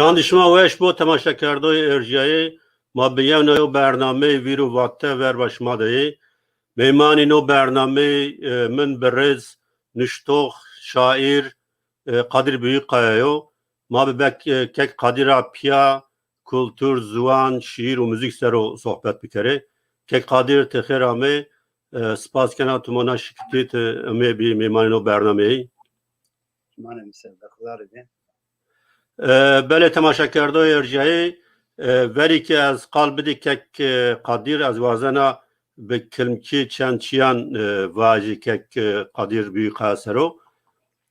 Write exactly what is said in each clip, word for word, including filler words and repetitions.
Şandî şima weş bo temaşekerdoyê Erciyayê. Ma bi yewna yo bernameyê Vîr û Vate ver ba şima de yê. Mêmanî no bernameyê, e, min bi rêz nuştox, şaîr, e, Qadir Büyükkaya yo. Ma bi bek-, e, kek Qadira piya, kultur, ziwan, şiîr û muzîk ser o sohbet bikerê. Kek Qadir, ti xêr amê. E, spas kena tu mona şikitî, ti emê bî mêmanî no bernameyê. Şima ne misel, berxudar be. E, belê temaşekerdoyê Erciyayê, e, verî ke ez qal bidî kek, e, Qadir, ez wazena bi kilmkî çend çiyan, e, vajî kek, e, Qadir Büyükkaya sero.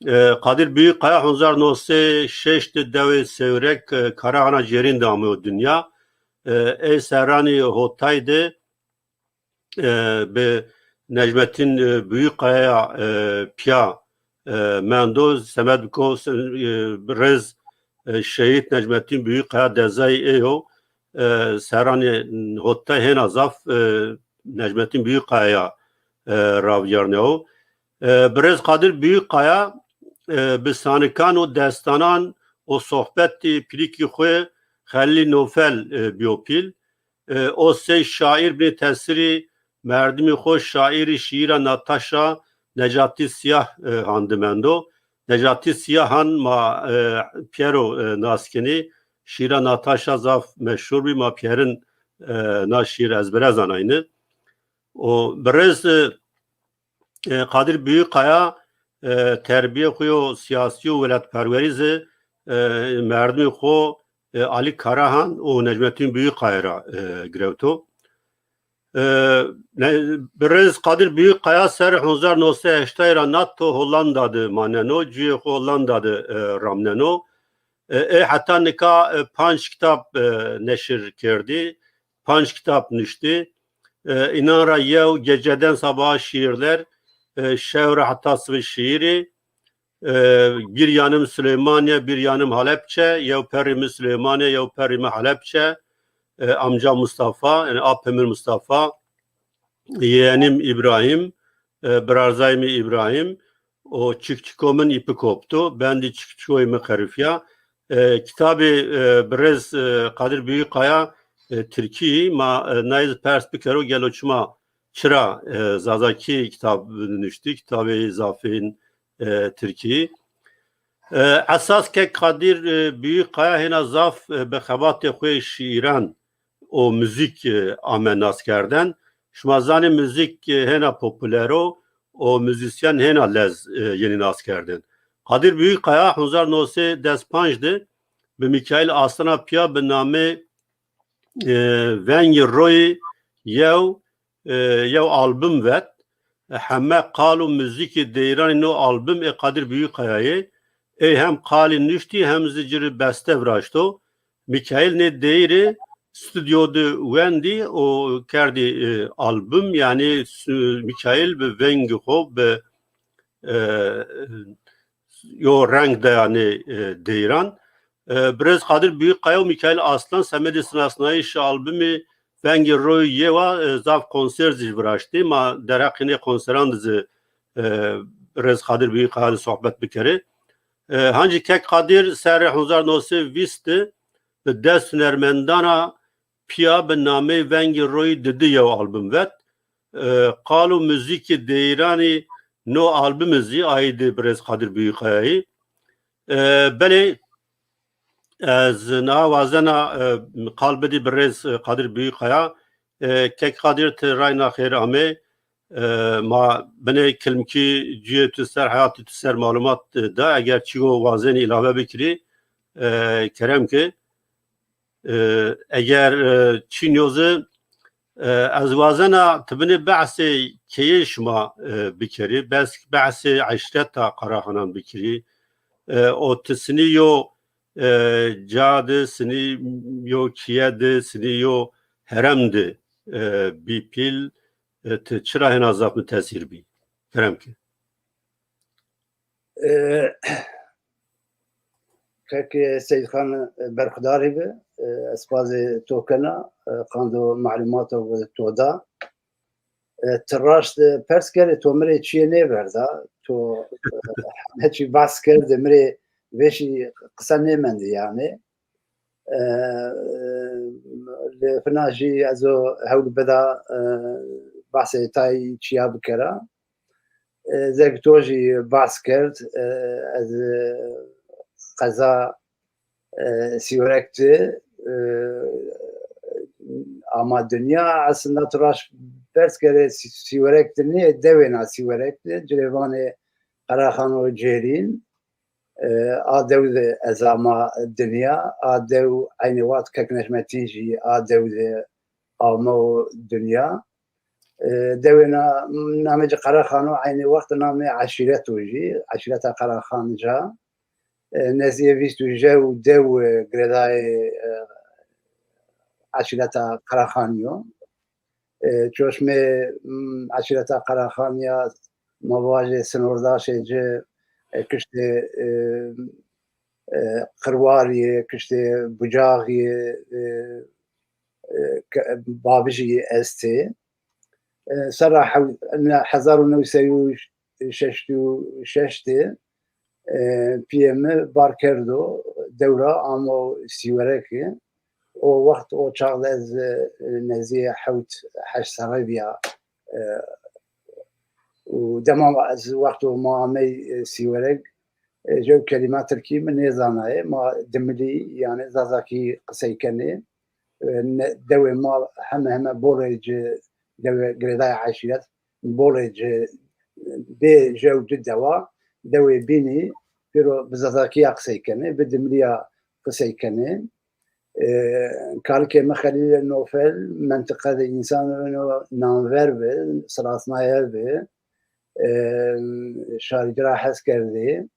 E, Qadir Büyükkaya hezar neh sed şeşt di dewê Sêwrek, e, Karahana Cêrîn de ame o dinya. E, ê serranî hotay de, e, bi Necmettin, e, Büyükkaya, e, piya, e, mendo, semed biko, se-, e, bi rêz, e, şehîd Necmettin Büyükkaya dezayê ê yo, e, serranê hotay hêna zaf, e, Necmettin Büyükkaya, e, raviyarne o. E, bi rêz Qadir Büyükkaya, e, bi sanikan û destanan û sohbetî pîrikî xwe Xelîl Nofel, e, biyo pîl. E, o sey şaîr binê tesirî merdimî xwe şaîrî şiîra Nataşa Necatî Siyah, e, han dimendo. Necatî Siyahan ma, e, piyero, e, naskinî. Şiîra Nataşa zaf meşhur bî, ma piyerin, e, na şiîr ezbere zanayni. O bi rêz, e, e, Qadir Büyükkaya, e, terbiyê xwe yo siyasî û welatperwerî zî, e, merdimê xwe, e, Alî Karahan û Necmettin Büyükkaya ra, e, girewto. E, ne, bi rêz Qadir Büyükkaya ser hezar neh sed heştay ra nato Hollanda de maneno, cuyê xwe Hollanda de, e, ramneno. E, ê heta nika, e, panc kitab, e, neşir kerdî, panc kitab nuştî. E, înan ra yew Geceden Sabaha Şiirler, e, Şev ra Heta Sibê Şiirî, e, Bir Yanım Süleymaniye, Bir Yanım Halepçe, Yew Perrî Mi Süleymaniye, Yew Perrî Mi Halepçe, e, Amca Mustafa, yani Apê Min Mustafa, Yeğenim İbrahim, e, Birarzayê Mi Îbrahîm, û Çikçiko Min Îpî Kopto, Bendî Çikçikoyê Mi Qerifiya. E, kitabê, e, bi rêz, e, Qadir Büyükkaya, e, tirkî, ma, e, nayê zî pers bikero gelo çima, çira, e, zazakî kitab nuştî, kitabê zafên, e, tirkî. E, esas kek Qadir, e, Büyükkaya hêna zaf, e, bi xebatê xwe şiîran û muzîk, e, ame naskerden. Şima zanê muzîk, e, hêna populer o û muzîsyen hêna lez, e, yenî naskerdin. Qadir Büyükkaya hezar neh sed des panc de bi Mikaîl Aslana piya bi namê, e, Vengê Royê yew, e, yew album vet. Heme qal û muzîkê deyîranê no album ê Qadir Büyükkaya yê. Ê hem qalî nuştî hem zî ci rê beste viraşto. Mikaîl nê deyîrê stûdyo de wendî û kerdî, e, album, yanî s-, Mikaîl bi vengê xwe, bi, e, yo reng daya nê, e, deyîran. E, Birêz Qadir Büyükkaya û Mikaîl Aslan semedê sinasnayîşa albumê Vengê Royê yewa, e, zaf konser zî viraştî. Ma derheqê nê konseran de zî, e, Birêz Qadir Büyükkaya de sohbet bikerê. E, hancî kek Qadir serê hezar neh sed û vîst de bi dest hunermendana piya bi nameyê Vengê Royê Didi yew album vet. E, qal û muzîkê deyîranî no albumê zî aîdê Birêz Qadir Büyükkayayî. E, belê ez niha wazena, e, qal bidî Birêz, e, Qadir Büyükkaya. E, kek Qadir, ti rayna xêr amê. E, ma binê kilmkî cuyê tu ser, heyatê tu ser malumat, e, da. Eger çîko wazenî îlave bikirî, e, kerem ki. E, eger, e, çîn yo zî, e, ez wazena ti binê behsê keyê şima, e, bikerî, bes behsê eşreta Qarahanan bikirî. E, o ti sinî yo, e, ca de, sinî yo kiye de, sinî yo herem de, e, bî pîl, e, ti çira hêna zaf min tesîr bî? Kerem ki. E, Kekê Seyîdxan, e, berxudarî be, e, ez spazê to kena, e, qando malûmata ku to da. E, ti raşt, e, pers kerê, to mirê çiyê nêverda, to, e, heme çî behs kerdê, mirê vêşî qise nêmendî yanî. E, li fina jî ez û hewl bida, e, behsê tayî çiya bikera. E, zek to jî behs kerd, e, ez, e, qeza, e, Sîwerek di, e, ama dinya. Aslında tu raş berz kerê Sî-, Sîwerek di nê, dewêna Sîwerek di, Cirêvanê Qeraxan û Cêrîn. E, a dew de ez ama dinya, a dew eynî wext Kek Necmetîn jî a dew de ame û dinya. E, dewê na-, namê ci Qeraxan û eynî wext namê eşîret û jî, eşîreta Qeraxan ca. E, nezdiyê vîst û jew dew, e, girêdayê, e, eşîreta Qeraxan yo. E, çoşmê, m, eşîreta Qeraxan ya, ma vajê sinordaşê ci, e, kiştê, e, e, Qirwariyê, kiştê Bucaxiyê, e, e, ke-, Bavijiyê estê. E, serra hew-, ne, hezar û new sed û şeştî û şeş de, e, piyê min bar kerdo dewra amo Sîwerekê. O wext, o çax de ez, e, nezdiyê hewt heşt serre viya, e, û dema ez wexto ma amey, e, Sîwerek, e, jew kelîma tirkî min nêzanayê, ma dimilî, yani zazakî qisey kenê. E, ne, dewê ma heme heme bolê ci dewê girêdayê eşîret, bolê ci bê jew di dewa, dewê bînî pêro bi zazakiya qisey kenê, bi dimiliya qisey kenê. E, kalikê min Xelîlê Nofel, mentiqe de însan ino nanver bi, silasnaye bi, e, şarî ci ra hez kerdê.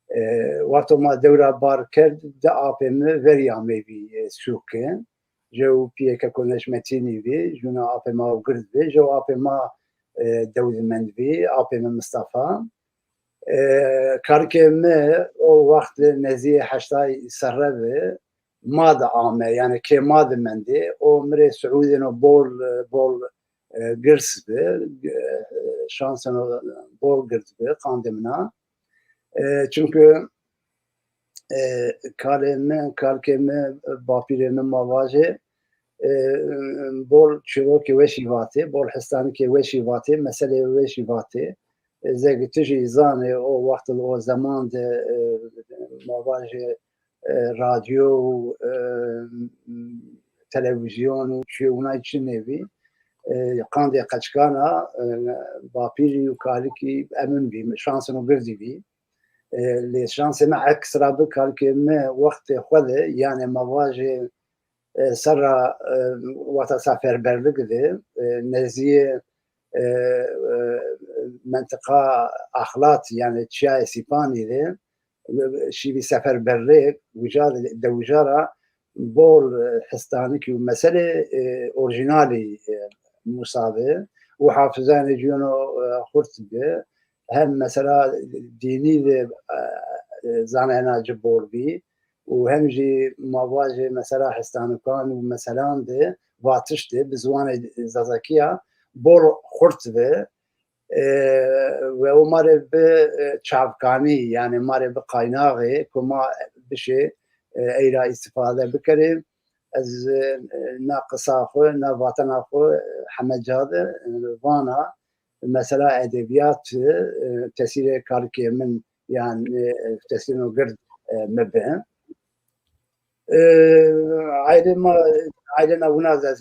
E, wexto ma dewra bar kerd, di apê min verî ameyî vî, e, sûkê. Jew piyê Keko Necmetînî vî, jûna apê ma û gird vî, jew apê ma, e, dewlemend vî, apê min Mistefa. E, kalikê min o wext nezdiyê heştay serre bi, ma di ame, yani kê ma di mendê, o mirê Siûdên o bol, bol, e, girs bi, e, şansên o bol girs bi, qandê min a. E, çünkü, e, kalê min, kalkê min, bapîrê min ma vajê, e, bol çîrokê weşî vatê, bol histanikê weşî vatê, meselê weşî vatê. E, zek tu jî zanê, o wext, o zeman de, e, ma vajê, e, radyo û, e, televîzyon û çi wina çi nêbî. E, qandê qeçkana, e, bapîrî û kalikî emin bî, şansino girdî bî. E, lê şansê me ekstra bi, kalikê me wextê xwe de, yani ma vajê, e, serra, e, wata seferberlik de, e, nezdiyê, e, e, mentiqa Axlat, yani çiyayê Sîpanî de, e, şîvî seferberlik, wija de, de wija ra bol, e, histanikî û meselê, e, orîjinalî, e, Musa bi û hafizanê ciyano, e, xurt bi. Hem mesela dînî de, e, e, zanayena ci bol bî û hem jî ma vajê mesela hestanikan û meselan de vatiş de bi ziwanê zazakiya bol xurt bi. E, we o ma rê bi, e, çavkanî, yani ma rê bi qaynaxê ku ma bişê, e, ey ra îstifade bikerê. Ez, e, na qisa xwe, na vatena xwe, e, heme ca de, e, vana, mesela edebiyat, e, tesîrê kalikê min, yani, e, tesîrino gird, e, mi bi. E, ailê ma, ailê na wina de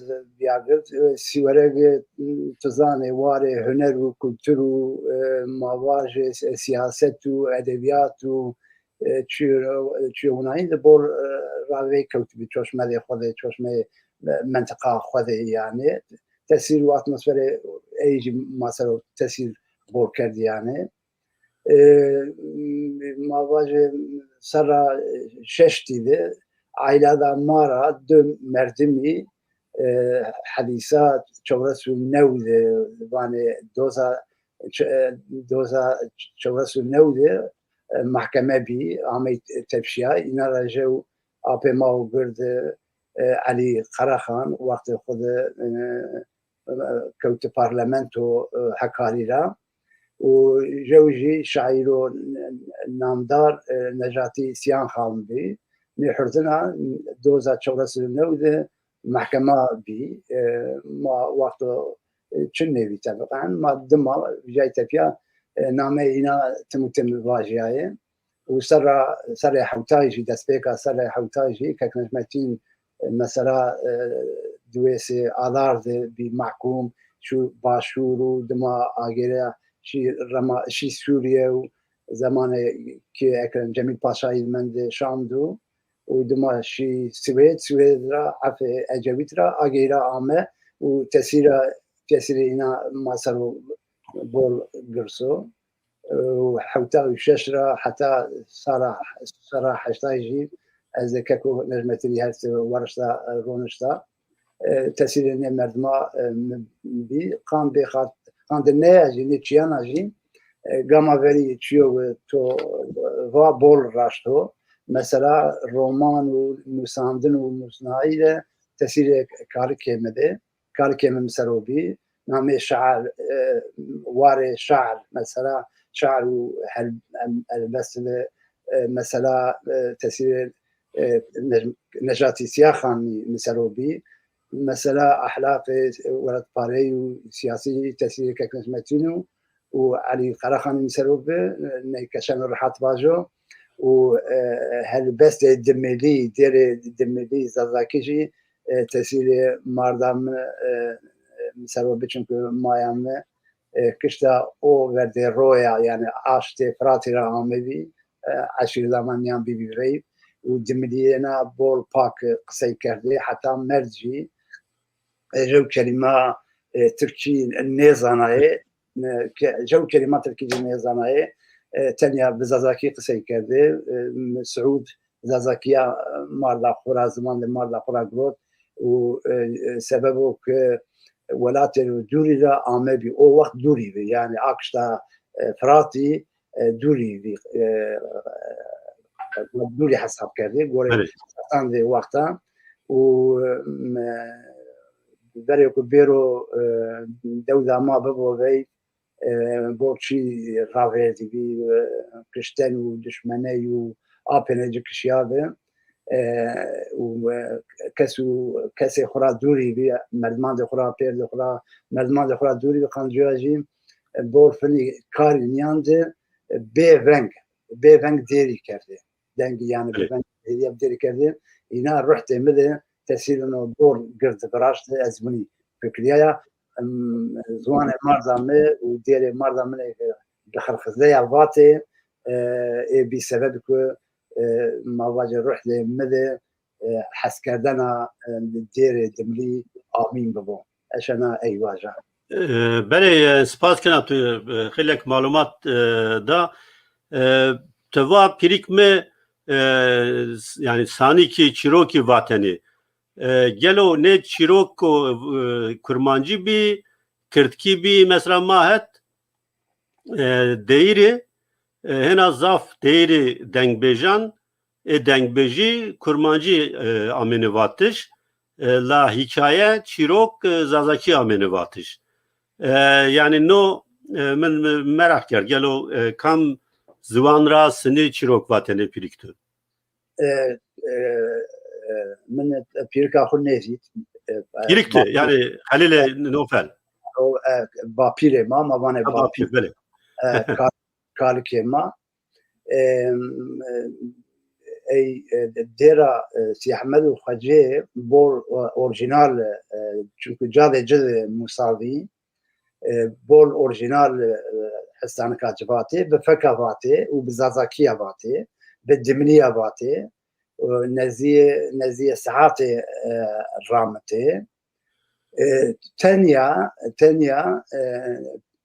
viya gird, e, Sîwerek, e, tu zanê, warê huner û kultur û, e, ma vajê si-, siyaset û edebiyat û, e, çi-, çiyo winayî de bol, e, ravê kewtibî çoşmedê xwe de, çoşmeyê, e, mentiqa xwe de, yani tesîr û atmosferê ey jî ma ser o tesîr bol kerdî, yani. E, ma vajê serra şeştî de aîla da ma ra du merdimî, e, hedîsa çewres û new de, vanê doza ç-, e, doza çewres û new de, e, mahkeme bî, amey tepşiya, îna ra jew apê ma û gird, e, Elî Qerexan, wextê xwe de, e, kewti parlamento, e, Hekarî ra û jew jî şaîro namdar, e, Necatî Siyanxan bî. Nêhurdina doza çewres û new de mehkema bî. E, ma wexto, e, çi nêvî tebiqen, ma dima vijay tepiya, e, nameyê îna tim û tim vajiyaye. Û serra, serê hewtayî jî, destpêka serê hewtayî jî Kek Necmetîn, e, mesela, e, diwêsê Adar de bî mehkûm, çû Başûr û dima agêre şî Rema-, şî Sûriye û zemanê ki Ekrem Cemîl Paşayî li mendê Şam dû û dima şî Swêd, Swêd ra efê Ecewît ra agêra ame û tesîra, tesîrê îna ma ser o bol girso. Û hewta û şeş ra heta sala, sala heştayî jî ez ê Keko Necmetînî her se werişta, ronişta. E, tesîrê nê merdima, e, min bî, qan bê xat-, qan de neya jî, nê çiyana jî, e, gama verî çiyo we to, e, va bol raşto. Mesela roman û nûsandin û nûsnayî de tesîrê Kalikê min de. Kalikê min ser o bî. Namê şair, e, warê şair, mesela şair û hel-, em-, helbest de, e, mesela, e, tesîrê, e, Ne-, Necatî Siyaxanî min ser o bî. Mesela ehlaqê welatpareyî û siyasî tesîrê Kek Necmetîn û, û Elî Qeraxanî min ser o bi, ney keşeno rehat vajo û, e, helbestê Dimilî, dêrê Dimilî Zazakî jî, e, tesîrê marda min, e, min ser o bi, çimkû maya min, e, kişta o verdê roya, yani aştê Firatî ra amebî, e, eşîrda me niyan bîbî vey û Dimiliyê na bol pak qisey kerdê, heta merd jî, e, jew kelîma, e, tirkî nêzanayê, e, ke-, jew kelîma tirkî jî nêzanayê, e, tenya bi zazakî qisey kerdê. E, Siûd zazakiya, e, marda xwe ra, ziman de marda xwe ra girot û, e, e, sebebo ke welatê dûrî de amebî, o wext dûrî bî, yani akişta, e, Firatî, e, dûrî bî, e, dûrî hesab kerdê, gorê Belê. Satan de wexta û, e, me, berê ku bêro, e, dewda ma bibo vey, e, bo çî ravêrdî bî, e, kişten û dişmeney û apêne ci kişiya bi, e, û, e, kes û kesê xwe ra dûrî bî, merdimandê xwe ra, pêrdê xwe ra, merdimandê xwe ra dûrî bî, qancuya jî, e, bor finî karî niyan de, e, bê veng, bê veng dêrî kerdê. Dengî yani bi Belê. veng dêrî, ev dêrî kerdê. Îna ruh tê min de tesîrino bor gird viraşte, ez winî fikiriyaya. Em, ziwanê marda me û dêrê marda min ê bi xirxizeya vatê, e, ê bî sebeb ku, e, ma vacê ruh lê min de, e, heskerdena, e, dêrê Dimlî amîn bibo. Eşena ey vaja. E, belê, e, spas kena tu, e, xeylek malumat, e, da. E, tu va pîrik me, e, s-, yani sanîkî çîrokî vatenî. E, gelo nê çîrok ku, e, kurmancî bî, kirdkî bî, mesela ma het, e, deyîrê, e, hêna zaf deyîrê dengbêjan, ê dengbêjî kurmancî, e, amêne vatiş, e, la hîkaye, çîrok, e, zazakî amêne vatiş. E, yani no, e, min, min meraq kerd, gelo, e, kam ziwan ra sinî çîrok vatenê pîrik tu? E, e, e, min pîrika xwe nêdît. E, Pîrik tu, ba-, yani Xelîlê Nofel. O, e, bapîrê ma, ma vanê Ha, bapîr. bapîr, belê. E, ka-, kalikê ma. E, e, ey, e, dêra, e, Sî Ehmed û Xwecê bor, e, orjînal, e, çimkû cadê ci de Musavî, e, bol orjînal, e, histanika ci vatê, bi feka vatê û bi zazakiya vatê, bi dimliya vatê, e, neziyê, neziyê saetê, e, ramitê. E, tenya, tenya, e,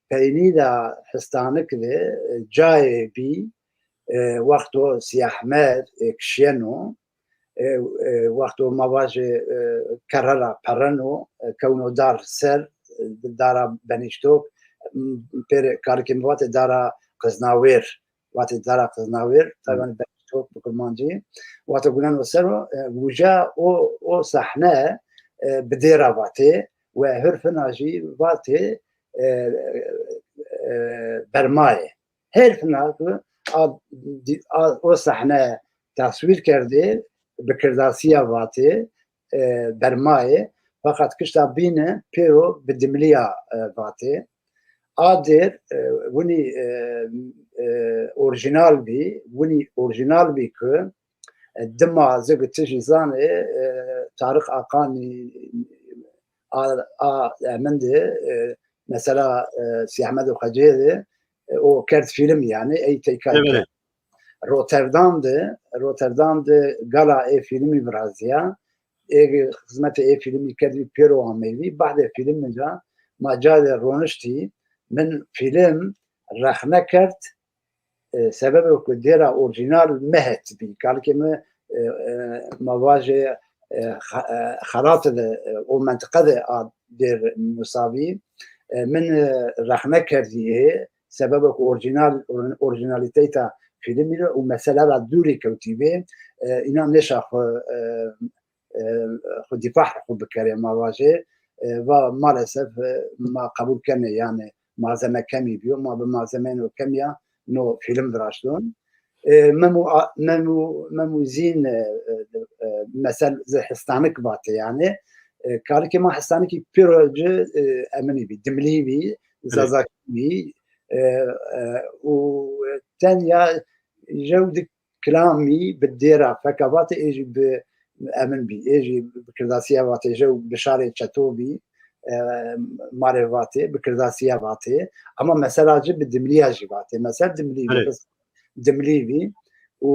peynî de histanik de, e, cayê bî, e, wexto Sî Ehmed, e, kişiyeno, e, e, wexto ma vajê, e, kerre ra pereno, e, kewno dar ser, e, dara benîştok, m, pêrê karikê mi vatê dara qiznawêr, vatê dara qiznawêr, Hmm. taban benîştok bi kurmancî, wexto guneno ser o, e, wija o, o sahne, e, bi dêra vatê, we hurfina jî vatê, e, e, bermayê. Her fina ku a, di-, a, o sahne taswîr kerdê, bi kirdasiya vatê, e, bermayê, feqet kişta bîne pêro bi dimliya, e, vatê. A dêr, e, winî, e, e, orijinal bî, winî orijinal bî ku, e, dima zê ku tu jî zanê, e, Tarîq Aqanî, a, a, e, min de, e, mesela, e, Sî Ehmed û Xecê de, e, o kerd fîlm yani, ey teyka Evet. kerd. Rotterdam de, Rotterdam de gala ê fîlmî viraziya. Ê xizmetê ê fîlmî kerdî pêro ameyî. Bahdê fîlmê de ma carê roniştî, min fîlm rexne kerd, e, sebebe ku dêra orjînal mehet bî. Kalikê me, e, e, ma vajê, e, xa-, e, xelatê de, e, o mentiqe de a dêr musavî. E, min, e, rexne kerdî hê, sebebe ku orjînal, or-, orjînalîteyta fîlmî re û mesela ra dûrî kewtî bê, e, îna nêşa xwe, e, e, xwe dîfah xwe bikere ma vajê, e, va maalesef, e, ma qebûl kene, yani malzeme kemî biyo, ma bi malzemeyên kemiya no fîlm viraşton. E, mem û a-, mem û, mem û zîn, e, e, e, mesel zê histanik vatê yani. E, kalikê ma histanikî pêro ci, e, eminî bî, dimlî bî, zazakî bî, e, e, û tenya jew di kilamî bi dêra feka vatê ê jî bi emin bî, ê jî bi kirdasiya vatê jew bi şarê çeto bî, e, marê vatê, bi kirdasiya vatê. Ama mesela ci bi dimliya jî vatê. Mesela dimlî bî, Belê. Qis-, dimlî bî. Û,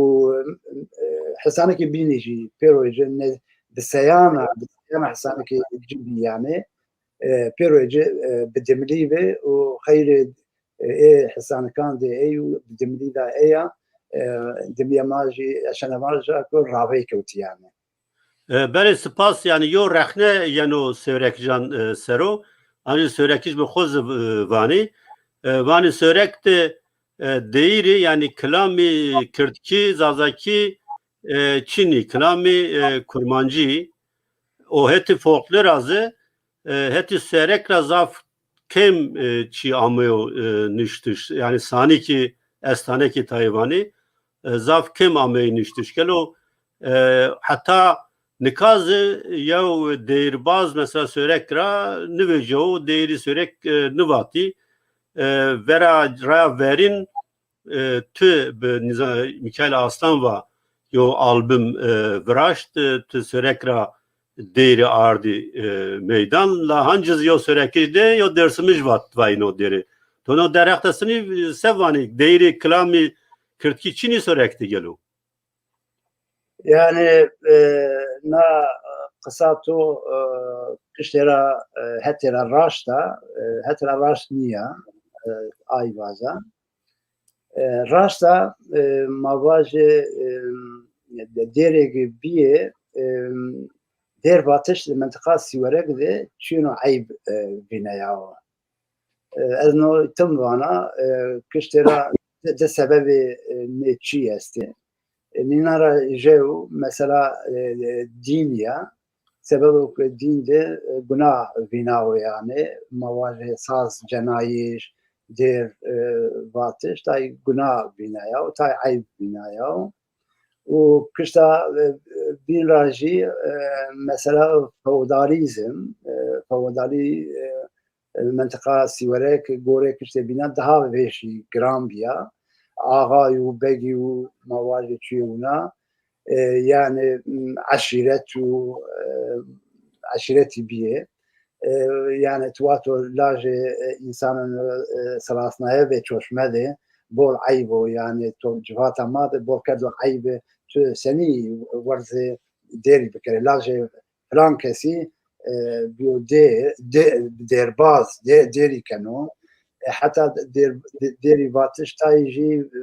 e, hisanekî bînî jî pêro ji ne bi seyana, bi seyana hisanekî ci bî yani. E, pêro ci, e, bi dimlî bî û xeyrê, e, ê hisanikan de ey û bi dimlî de eya, e, dimliya ma jî, eşena ma jî ku ravey kewtî yani. E, belê spas, yani yo rexne yeno Sêwrekcan, e, sero, an jî Sêwrekij bi xwe zi-, e, vanî. E, vanî Sêwrek de, e, deyîrî, yani kilamî kirdkî, zazakî, e, çinî, kilamî, e, kurmancî, o hetî folklora zi, e, hetî Sêwrek ra zaf kêm, e, çî ameyo, e, niştiş. Yani sanîkî estanekî tayê vanî, e, zaf kêm ameyî niştiş. Gelo, e, heta nika zi yew deyîrbaz mesela Sêwrek ra nivêce û deyîrî Sêwrek, e, nivatî. E, vera raya verîn, e, tu bi Niza-, Mîkaîl Aslan va yo album, e, viraşt, e, tu Sêwrek ra deyîrî ardî, e, meydan. La hanciz yo Sêwrekij de yo Dêrsimij vat vayîno deyîrî. To no derheq de sinî se vanî, deyîrî kilamî kirdkî çinî Sêwrek de gelo? Yani, e, na qisa to, e, kiştê ra, e, hetê ra raşt a, e, hetê ra raşt nîya, e, ay vaza. E, raşt a, e, ma vajê, e, de-, dêrêk bîyê, e, dêr vatiş li mentiqa Sîwerek de çûno eyb, e, vîneyawo. E, ez no tim vana, e, kiştê ra di, di sebebê, e, nê çî estê. E, nîna ra jew mesela, e, e, dîn ya. Sebebo ku dîn de, e, gunah vînawo yani, ma vajê saz cenayîş, dêr, e, vatiş, tay gunah vînaya û tay eyb vînaya. Û kişta, e, e, bîn ra jî, e, mesela feodalîzm, e, feodalî, e, e, mentiqa Sîwerek gorê kiştê bîna daha vêşî giran biya. Axayî û begî û ma vajê çûyê wina, e, yani, m, eşîret û, e, eşîretî bîyê. E, yani, tu wato lajê, e, însanan, e, silasnaye vê çoşme de, bol eyb o, yani, to civata ma de bol kerdo eyb, tu senî werzê dêrî bikere. Lajê filan kesî, e, biyo dê-, dê-, dêrbaz, dê-, dêrî keno. E, heta dêr-, dê-, dêrî vatiş tayê jî, e,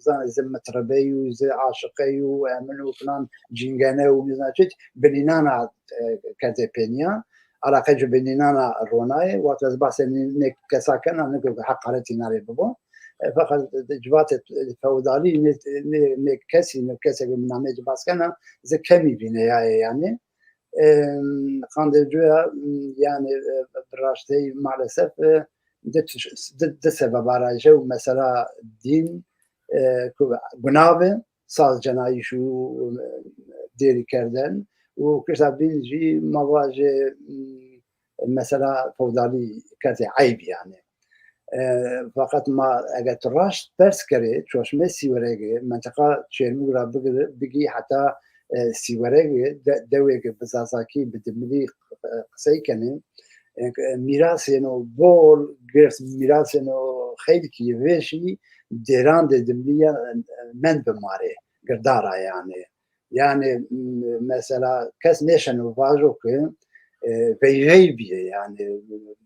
zanê, zê mitrebey û zê aşiqey û emin û filan cîngene û nizam çi, bi nînana, e, kerdê pêniya. Alaqe ji bi nînana ronayê, wate ez bahsê nî-, nê kesa kena, ne ku heqaretî narê bibo. E, feqet di civatê feodalî nê, nê, nê kesî, nê kesek bi namê ci bahs kena, zê kemî vîneyayê yani. Em, qandê cuya, em, yani, e, bi raştî maalesef, e, di tiş-, di, di sebeba ra jew mesela dîn, e, ku gunav e, saz cenayîş û, e, dêrî kerdin û kişta bîn jî ma va ji, mm, mesela fewdalî kerdê eyb yani. E, feqet ma eger tu raşt pers kerê, çoşmê Sîweregê, mentiqa Çêrmûg ra bigir-, bigî heta, e, Sîweregê, de-, dewê ke bi zazakî, bi dimilî, e, qisey kenê. E, mîrasêno bol, girs mîrasêno xeylkî vêşî dêran de dimilî ya, e, mend bi marê, girdara yani. Yani, m-, mesela kes nêşeno vajo ke, e, veyvey bîye, yani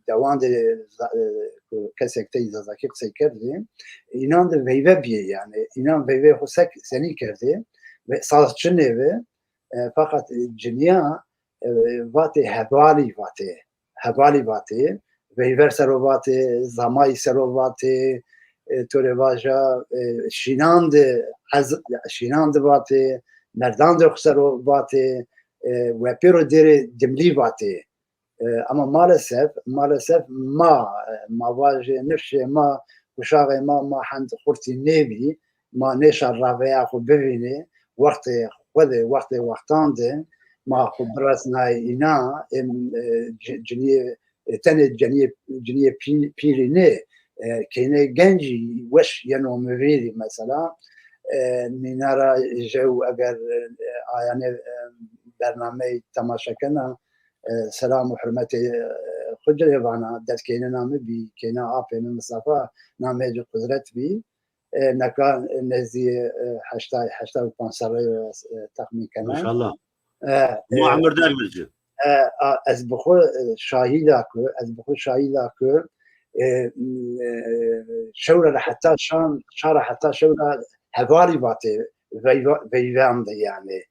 dewan de za-, e, ku kesek tey zazakî qisey kerdê, înan de veyve bîye, yani înan veyvê xwe sek senî kerdê ve saz çinê ve, e, fakat, e, ciniya, e, vatê hevalî vatê. Hevalî vatê, veyver sero vatê, zamayî sero vatê, e, to rê vaja, e, şînan de ez-, şînan de vatê, merdan de xwe sero vatê, e, we pêro dêrê dimlî vatê. E, ama maalesef, maalesef ma, e, ma vajê nifşê ma, kuşaxê ma, ma hend xurtî nêbî, ma nêşa raveya xwe bivînê, wextê xwe de, wextê wextan de, ma xwe biresnayê îna, em, e, ci-, ciniyê, e, tenê ceniyê, ciniyê pî-, pîrî nê, e, keynê gencî weş yeno mi vîrî mesela, e, mînara jew eger, e, ayane, e, bernameyê temaşe kena, e, selam û hurmetê, e, xwe cirê vana, dest keynena mi bî, keyna apê min Mistefa, namê ci Qudret bî. E, neka nezdî, e, heştay, heştay û pênc serre, e, texmîn kena. Maşallah. E, Ma e, emir der min ci. E, a, ez bi xwe, e, şahîda ku, ez bi xwe şahîda ku, e, e, şewra re heta şan, şara heta şewra hevalî vatê veyva-, veyvan de yani.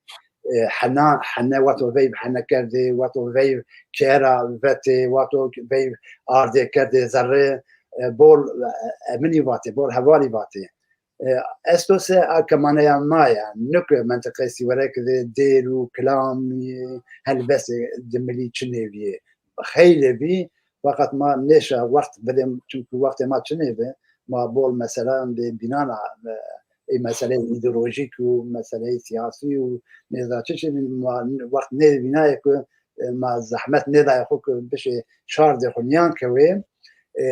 E, hena, hene wato veyv hene kerdê, wato veyv kera vetê, wato veyv ardê kerdê zerrê, e, bol, e, eminî vatê, bol hevalî vatê. E, esto se a kemaneya ma ya, nuke mentiqê Sîwerek de dêr û kilamî helbestê dimilî çi nêviyê. Xeylê bî, fakat ma nêşa wext bidê, çimkî wextê ma çinê bi, ma bol meseleyan dê bînana, e, ê meseleyê îdeolojîk û meseleyê siyasî û nêza çi çi ma wext nêvînayê ku, e, ma zehmet nêdayê xwe ku bişê şardê xwe niyan kewê, e,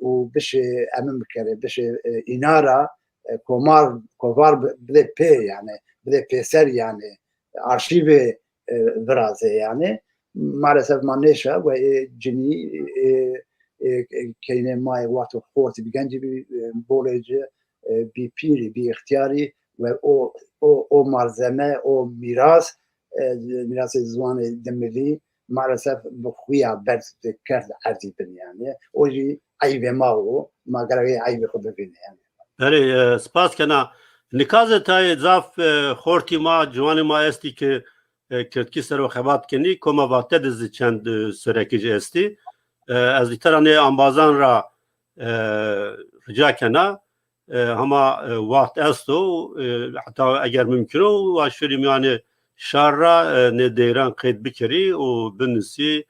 û bişê emin bikerê, bişê, e, înara, e, komar, kovar bi-, bidê pê yani, bidê pêser yani, arşîvê, e, virazê yani. Maalesef ma nêşa we ê cinî, ê, ê, ê, keynê ma yê wexto xortî bi gencî bî, e, bolê ci, e, bî pîrî, bî îxtiyarî we o, o, o malzeme, o mîras, e, mîrasê ziwanê dimilî maalesef bi xuya ber kerd erdî bin yani. O jî eyvê ma o, ma gerek ê eyvê xwe bibîne yani. Belê, e, spas kena. Nika zî tayê zaf, e, xortî ma, ciwanê ma estî ki, e, kirdkî ser o xebat kenî, koma Vate de zî çend, e, sorekî jî estî. E, ez jî te ra nê ambazan ra, e, rica kena. E, hema, e, wext esto, e, heta eger mimkun o, wa şûrî miyanê şar ra, e, nê deyran qeyd bikerî û binusî,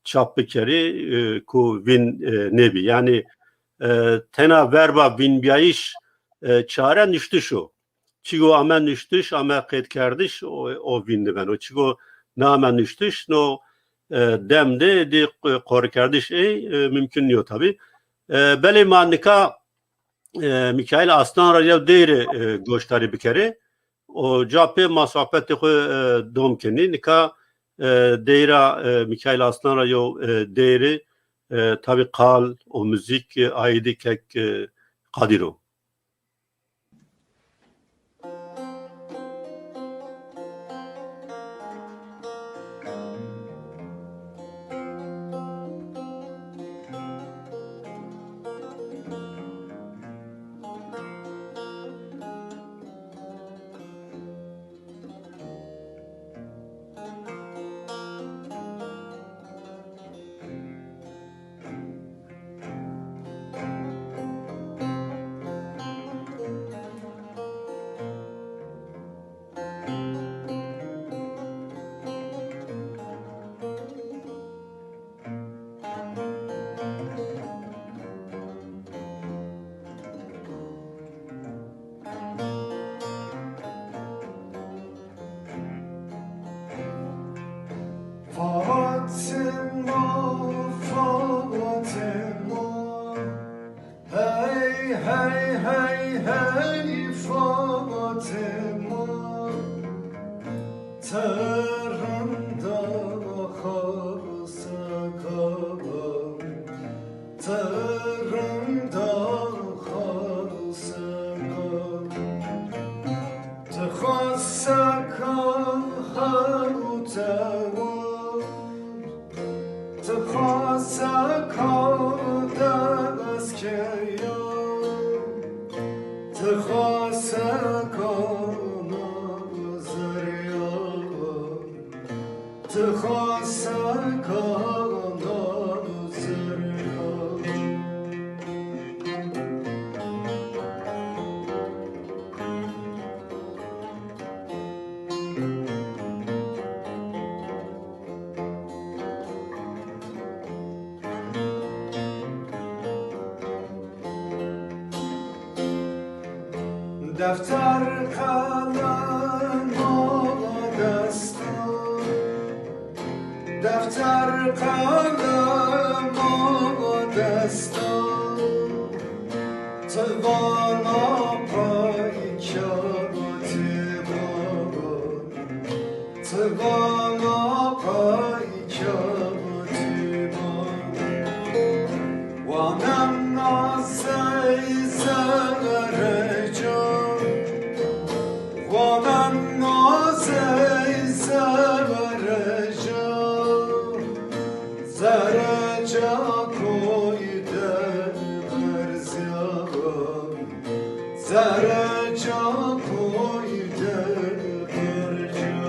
çap bikerî, e, ku vîn, e, nêbî. Yani, e, tena verba vînbiyayîş, e, çare nuştiş o. Çigo ame nuştiş, ame qeydkerdiş, o, o vîn dibeno. Çigo name nuştiş, no, e, dem de dê q-, qorkerdiş ê, e, mimkun niyo tabî. E, belê ma nika, e, Mîkaîl Aslan ra yew deyre, e, goşdarî bikerê. O ca pê ma sohbetê xwe, e, dom kenî. Nika, e, deyra, e, Mîkaîl Aslan ra yew, e, deyre, e, tabî qal û muzîk, e, aîdî kek, e, Qadîr o. Defter qelem ala desta, defter qelem ala desta, ti vana payka ti baba, ti vana payka ti baba. Wanem nazey zereca, wanem nazey zereca, zereca koy de berziya, zereca koy de berziya.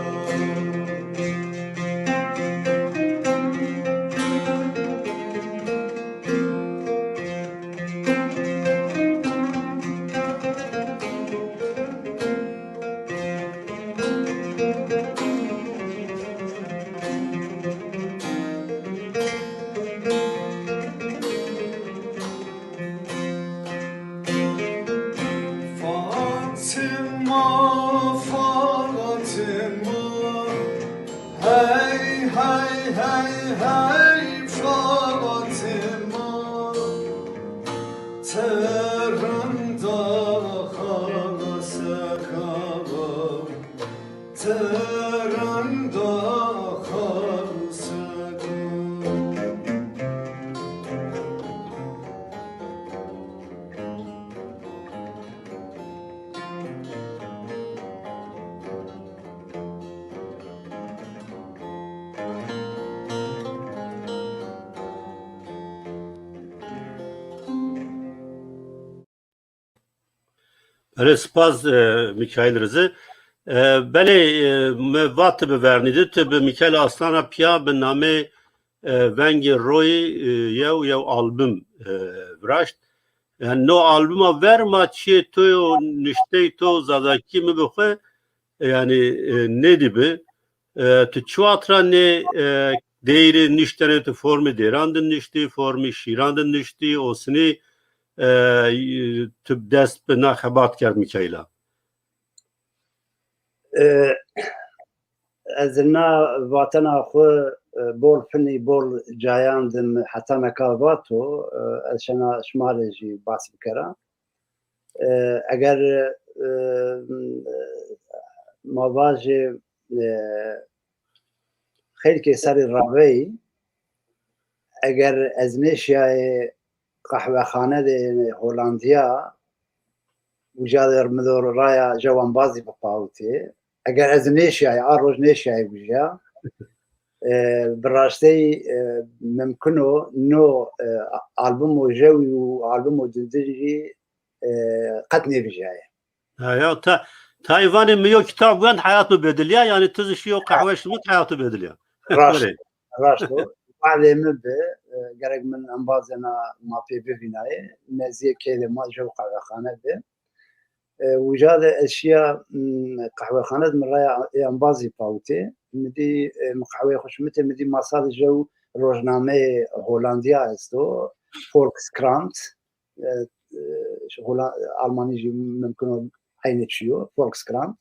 Fatima, Fatima. Hey, hey, hey, hey, Fatima. Ti rinda xaleseka, ti rinda xaleseka. Erê, spas, e, Mîkaîl Rizî. E, belê, e, me va tu bi vernî de, tu bi Mîkaîl Aslan re piya bi namê, e, Vengê Royê, e, yew, yew album, e, viraşt. Yani no albuma ver ma çiyê to yo, nişteyê to zazakî min bi xwe, e, yani, e, nêdî bi. E, tu çi wexta nê, e, deyîrê niştene, tu formê dêran de niştî, formê şîran de niştî, osinî, e, tu dest bi na xebat kerd Mîkaîla? E, ez na vatena xwe, e, bol finî, bol cayan dim heta meka vato, e, ez şena şima rê jî bas bikera. E, eger, e, ma vajê, e, xeylkê serî raveyî, eger ez nêşiyayê qehwexane de Holandiya, uca de min do raya jew embazî bipawitê. Eger ez nêşiyayê, a roj nêşiyayê uca, e, bi rastî, e, mimkun o no, e, album û jew û album û dindin jî, e, qet nêvijayê. Ha, ya, ta, ta îvanê min yo kitab wend, heyat min bediliya, yani tu zî şiyo qehwe şimit, heyat min bediliya. Raşt, raşt o. Valê min bi, e, gerek min embazena ma pê bivînayê, neziyê kêlê ma jew qehwexane bi. E, uca de ez şiya, m, qehwexane de min raya ê embazî pawitê. Min dî, e, min qehweyê xwe şimitê, min dî masa de jew rojnameyê Holandiya esto, Volkskrant. E, e, Hola-, Almanî jî mimkun o eynî çi yo, Volkskrant.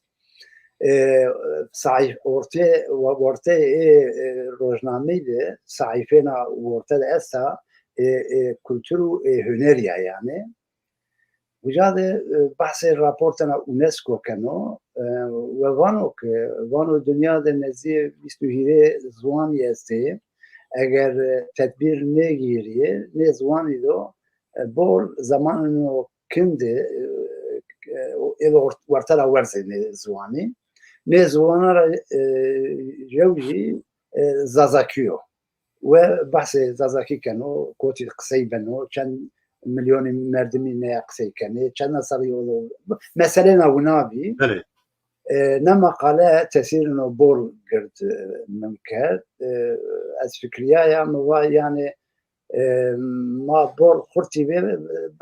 E, sayf-, ortê, ortê ê, e, rojnameyî de, sayfêna orte de esta, e, e, kultur û, e, hunerî ya yani. Uca de, e, behsê raportena UNESCO keno, e, we vano ke, vano dinya de nezdî bîst û hîrê ziwanî estê. Eger, e, tedbîr nêgîrî, nê ziwanî do, e, bol zemanino kin de, e, e, êdo ort-, wertera werzê nê ziwanî. Nê ziwana ra, e, jew jî, e, Zazakî yo. We behsê Zazakî keno, kotî qisey beno, çend milyonî merdimî neye qisey kenê, çend serî o, meselêna wina bî. Belê. E, ne meqale tesîrino bol gird, e, min kerd. E, ez fikriyaya, min va yani, e, ma bol xurtî vê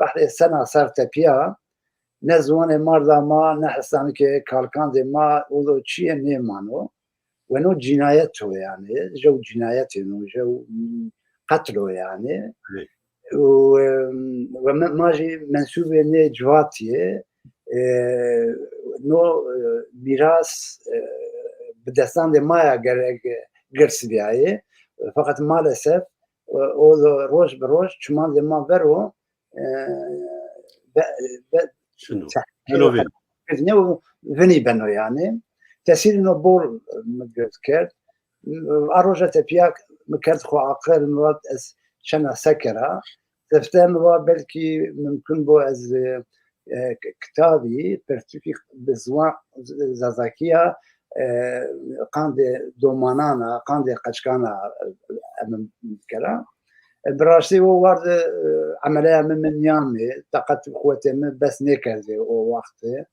behrê sena ser tepiya, ne ziwanê marda ma, ne hesanikê kalkandê ma, ulo çiyê nêmano. Weno cînayet o yani, jew cînayetê no, jew, mm, qetl o yani. Evet. Û, em, we me, ma jî mensûbê nê civatiyê, e, e, no, e, mîras, e, bi destandê maya gerek girs biyayê. Feqet maalesef, e, o roj bi roj çimandê ma vero, e, be, be, Şino. te- Şino vê. Kirine û vinî beno yani. Tesîrî no bol min girt kerd. A roja tepiya min kerd xwe aqil, min vat ez çena sekera. Sifte min va belkî mimkun bo ez, e, e, k-, kitabî, pertûkî bi ziwan z-, zazakiya, e, qandê domanana, qandê qeçkana, e, em bikera. E, bi rastî o war de, e, emeleya min, min niyan me, taqet û quwetê min bes nêkerdê o wextê.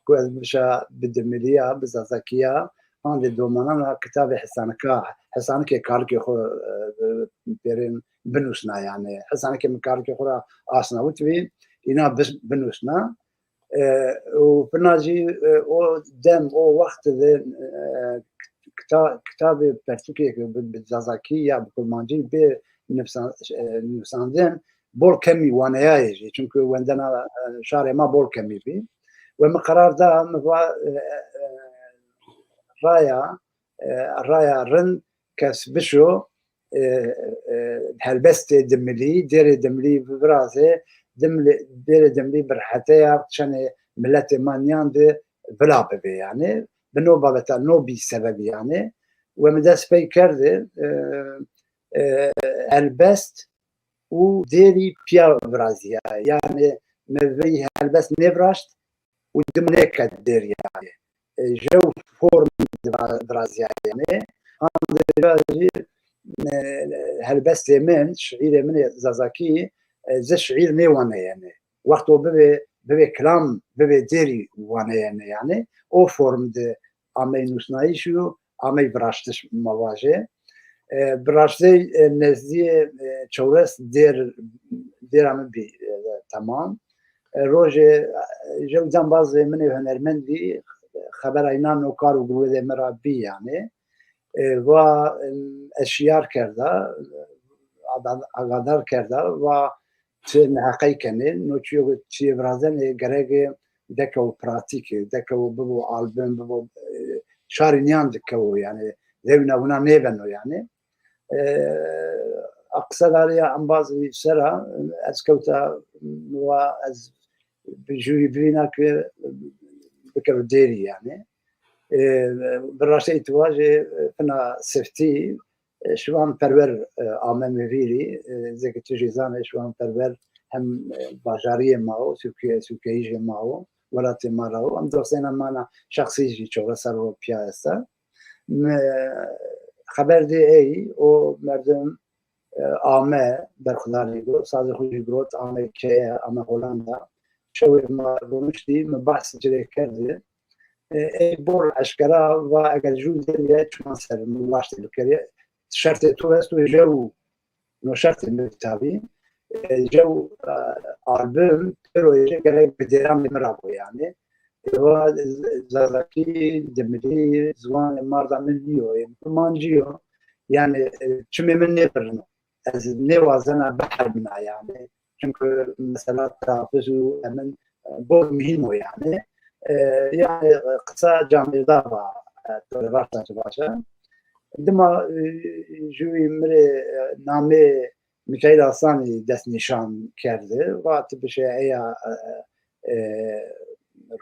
Ku ez bişa bi dimiliya, bi zazakiya, qandê domanana kitabê hesanika, hesanikê kalikê xwe, e, pêrên binûsna yani. Hesanikê min kalikê xwe ra asnawit bî, îna bis-, binûsna. E, û pina jî, e, o dem, o wext de, e, kita-, kitabê pertûkê bi, bi zazakî ya bi kurmancî bê nivsan-, e, nivsandin, bol kemî waneyayê jî. Çunku wendena, e, şarê ma bol kemî bî. We min qerar da, min va, e, e, raya, e, raya rind kes bişo, e, e, helbestê dimilî, dêrê dimilî virazê, dimli-, dêrê dimilî bi reheteya çenê miletê ma niyan de vila bibe yani. Bi no babeta, no bî sebebî yani. We min dest pey kerde, e, e, helbest û dêrî piya viraziya. Yani me vî helbest nêviraşt û dim nêket dêrî yani. E, jew form vira-, viraziya yani. An de jî, e, helbestê min, şiîrê min ê zazakî, e, ze şiîr nêwaneyene. Wexto bibe, bibe kilam, bibe dêrî waneyene yani. O form de amey nûsnayîş û amey viraştiş ma vaje. E, bi rastî, e, nezdiyê, e, çewres dêr, dêra min bî, e, temam. E, rojê, e, jew cambazê min ê hunermendî xebera înan û kar û girwedê min ra bî yani. E, va, e, ez şiyar kerda, e, agadar kerda, va ti neheqey kenê, no çiyo, çiyê virazenê gerek e dekewo pratîkê, dekewo bibo album, bibo, e, şarî niyan dikewo yani, zewna wina nêbeno yani. E, a qise dariya embaz vî sera, ez kewta, wa ez bi jûyî bivîna ki bikev dêrî yani. E, bi raştê îtibajê, e, fina siftî, e, Şivan Perwer, e, ame min vîrî, e, zêkî tu jî zanê Şivan Perwer hem, e, bajariyê ma o, sûke-, sûkeyî jê ma o, welatê ma ra o. Em dostêna mana şexsî jî çewres serr o piya esta. Me xeber dê ey, o merdim, e, ame berxudarî got, sazê xwe jî girot, ame keye, ame Holanda. Şewê ma rûniştî, me behs ci rê kerdî. E, ey bor eşkera va eger jû deriye çiman ser min waştê bikerî. Şertê tu esto jew, no şertê min tabî. E, jew, e, album, pêro ê gerek bi dêran min ra bo yani. E, va z-, zazakî, dimilî, ziwanê marda min niyo, ê kurmancî yo. Yani, e, çimê min nêbirino. Ez nêwazena biherbina yani. Çünkü mesela tehafiz û emin, e, bol muhîm o yani. E, yani, e, qisa camêrdar va, e, tolevasta tu başa. Dima, e, jûyî mirê, e, namê Mikaîl Aslanî destnîşan kerdi. Va tu bişe eya, e, e,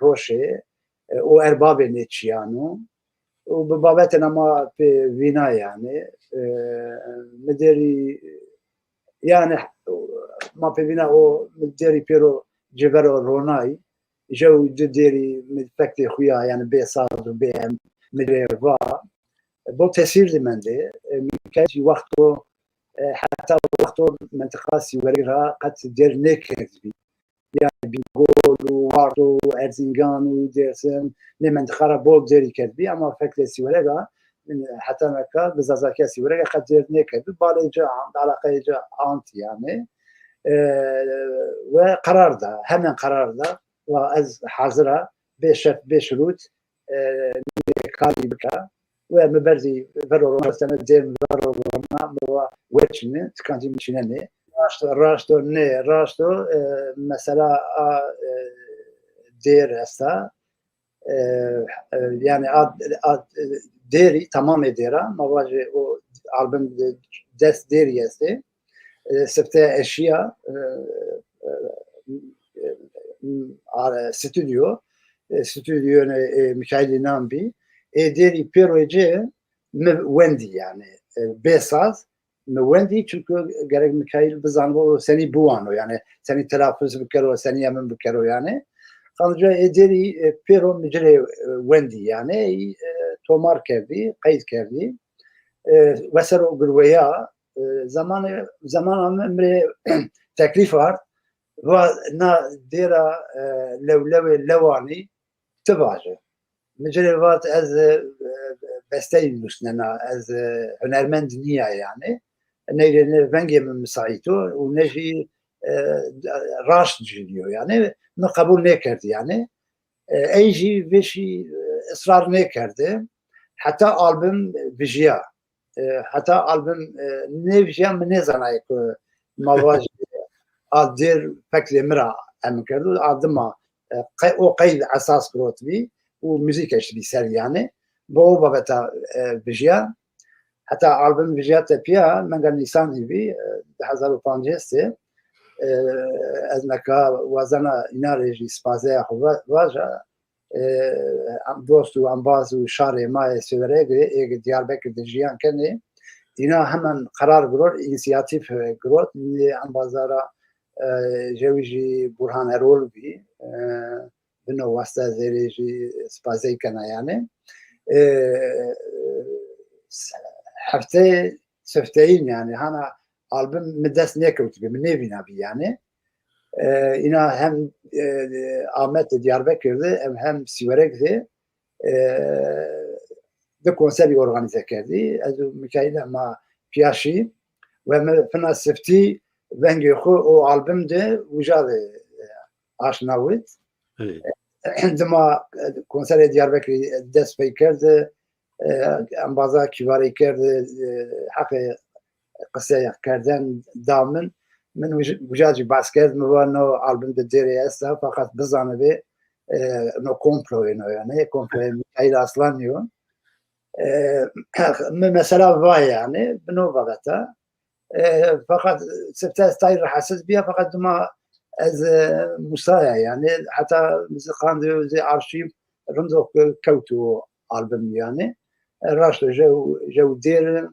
roşê, e, o erbabê nê çiyano. Û bi babetên ma pê vîna yani, e, mi derî yani ma pê vîna o mi derî pêro civero ronay, jew di derî mi fektê xuya yani bê saz û bê em mi derê va. Bo tesîr di mendê, e, mi kecî wexto, e, heta wexto mentiqa Sîwerek ra qet dêr nêkerdbî. Yani Bîngol û Warto û Erzingan û Dêrsim nê mentiqa ra bol dêrî kerdbî, ama feklê Sîwerega heta neka bi zazakiya Sîwerega qet dêr nêkerdbî. Balê ca ant, alaqeyê ca ant yani. E, we qerar da, hemen qerar da, wa ez hazir a, bê şert, bê şirût, e, karî bika. We mi berzî vero rona, sene dêm vero rona, mi wa weçîne, tikancî mi çînenê. Raşto, raşto, ne, raşto, e, mesela a, e, dêr esta. E, e, yani ad, ad, dêrî, tamamê dêra, ma vajê o album de dest dêrî estê. E, sifte eşiya, e, e, e, a, stüdyo, e, stüdyo ne, e, Mikailî nan bî. Ê dêrî pêro cê mi wendî yani, e, bê saz, mi wendî, çünkü gerek Mikail bizanbo senî biwano, yani senî telaffuz bikero, senî emin bikero yani. Qanca ê dêrî, e, pêro mi ci rê, e, wendî yani, e, tomar kerdî, qeyd kerdî. E, wesero girweya, e, zamanê, zamana mi, mi rê teklîf ard, va na dêra, e, lewlewê lewanî, ti vaje. Min ci rê vat ez, e, besteyî nûsnena, ez, e, hunermend niya yani. Neyrê ne vengê min misaît o û ne jî, e, raşt jî diyo yani. Min qebûl nêkerd yani. E, ey jî vê jî, e, israr nêkerde. Heta album vijiya. E, heta album, e, nêvijiya, min nêzanayê ku ma vajî a dêr feklê min ra em kerdo, a dima, e, qe-, o qeyd esas girotibî û muzîk eştibî ser yani. Bo o babeta, e, vijiya. Heta album vijiya tepiya, menga Nîsanî bî, e, du hezar û pancês de, e, ez neka wazena îna rê jî spazeya xwe va-, vaja, e, em dost û embaz û şarê ma yê Siweregê ê Diyarbekir de jiyan kenê. Îna hemen qerar girot, însiyatîf, e, girot, nê embaza ra, e, jewî jî Burhan Erol bî, e, bino wasta zêrê jî spazey kena yani. E, hefteyê sifteyîn yani, hana album mi dest nêkewtibî, mi nêvînabî yani. E, îna hem, e, Amed de Diyarbekir de, em hem Siwerek de, e, di konserî organîze kerdî. Ez û Mikaîl ma piya şî we mi fina siftî vengê xwe o album de uca de, e, aşna wit. Dima, e, konserê Diyarbekirî dest pê kerd, e, embaza kîvarê kerd, e, heqê qiseyekirden da min. Min wij-, wija jî behs kerd, min va no album di dêrê esta, feqet bizanibe, e, no komployê no yani, komployê Mikaîl Aslanî yo. E, min mesela va yani, bi no vegeta. E, feqet sifte ez tay rahatsiz biya, feqet dima ez, e, musaya yani, heta ziqandê zê arşîv rindo ke-, kewt o album yani. E, raşto jew, jew dêr,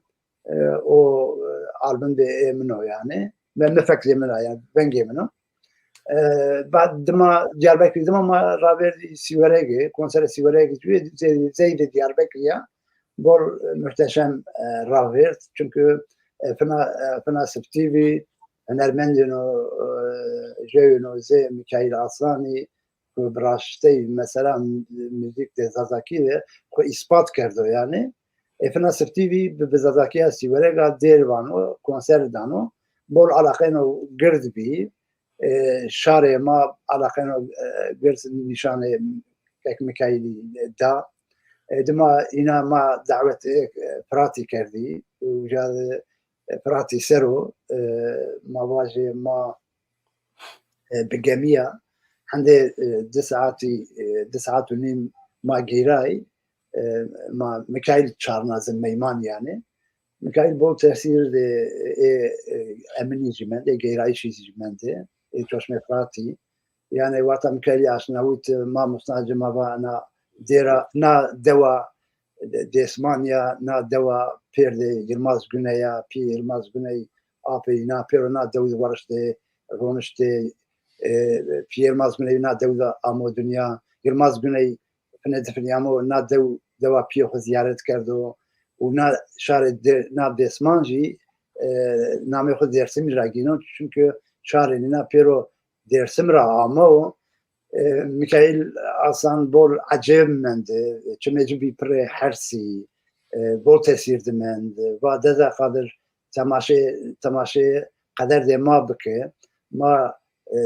e, o, e, album de ê min o yani. Me, me feklê min a yani, vengê min o. E, bad dima Diyarbekir dima ma ravêrdî Siweregê, konsere Siweregê, zey-, zeyde Diyarbekir ya. Bol, e, muhteşem, e, ravêrt. Çünkü, e, fina, e, fina siftî bî, hunermendên o, e, jewên o zê Mikaîl Aslanî, ku bi raştey mesela muzîk de Zazakî de xwe îspat kerdo yani. E, fina siftî bî bi, bi Zazakiya Siwerega dêr vano, konser dano. Bol alaqeno gird bî. E, şarê ma alaqeno, e, gird nîşanê kek Mikaîlî da. E, dima îna ma dawet, e, Firatî kerdî. Uca, e, Firatî ser o, e, ma vajê ma, e, bi gemiya hende, e, di saetî, e, di saet û nîm ma gêrayî, e, ma Mikaîl çarna zin meyman yani. Mikaîl bol tesîr de, e, e, eminî jî mende, gêrayîşî jî mende, e, Çoşmê Firatî. Yani wata Mikaîlî aşnawît, ma musna cima va na dêra, na dewa Dêsmanya, na dewa pêrdê Yilmaz Güney ya, pî Yilmaz Güney, apê îna pêro na dew de wariştê, roniştê, e, pî Yilmaz Güney na dew de amo dinya. Yilmaz Güney fine difinyamo na dew, dewa pîyê xwe ziyaret kerdo û na şarê de, na Dêsman jî, e, namê xwe Dêrsimî ra gîno, çünkü şarê nîna pêro Dêrsim ra amo. E, Mikaîl Aslan bol ecêb mende, çimê ci bî pirê hersî, e, bol tesîr dimend. Va Deda Qadir temaşê, temaşê qederdê ma bike. Ma, e,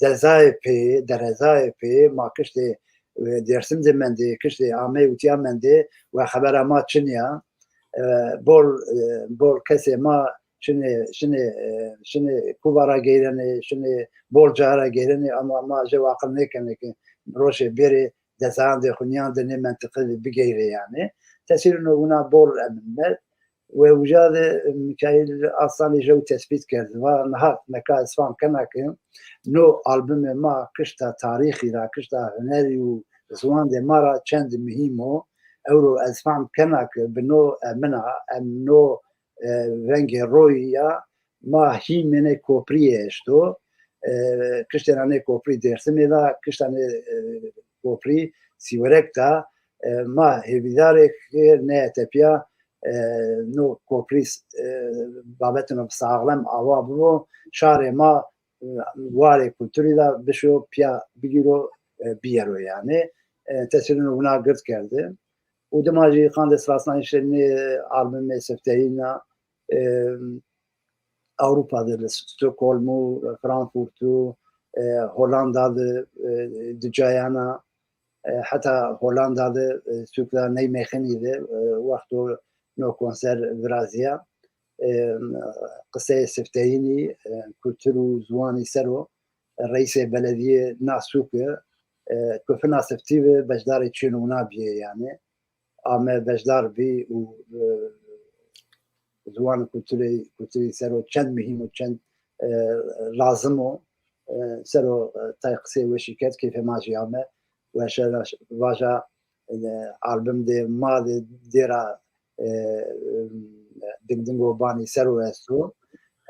dezayê pê, derezayê pê, ma kiştê, e, Dêrsim de mendê, kiştê Ameyê û tiya mendê, we xebera ma çin ya. E, bol, e, bol kesê ma şinê, şinê, e, şinê kuva ra geyrenê, şinê bolca ra geyrenê, ama ma jê aqil nêkenê ki rojê bêrê dezayandê xwe niyan de nê mentiqe bigeyre yani. Tesîrino wina bol emin me. Ve uca de Mikail Aslanî jew tespît kerd. Va niha neka ez fam kena ki no albumê ma kişta tarîxî ra, kişta hunerî û ziwandê ma ra çend muhîm o. Ewro ez fam kena ki bi no emina, em no, e, vengê royî ya ma hîmê nê kopriyê eşto. E, kiştê ra nê koprî Dêrsimê da, kişta nê, e, koprî Sîwerek da. E, ma hêvîdarê ki neye tepiya, e, no koprî, e, babetino bi saxlem awa bibo, şarê ma, e, warê kulturî da bişo piya bigîro, e, biyero yani. E, tesîrino wina gird kerde. Û dima jî qandê sirasnayîşê nê albumê sifteyîna, e, Ewropa de li Stockholm û Frankfurt û, e, Hollanda de, e, di cayana, e, heta Hollanda de, e, sûkla Nijmegen de, e, wexto no konser viraziya, e, qiseyê sifteyînî, e, kultur û ziwanî ser o, e, reîsê belediyê na sûke, e, kufina siftî ve beşdarê çîn û na biyê yani. Ame beşdar bî û, e, ziwan û kulturê, kulturî ser o çend muhîm û çend, e, lazim o. E, ser o, e, tay qisê weşî kerd, keyfê ma jî ame. Weşe vaja, e, album de ma de dêra, e, ding dingo banî ser o esto.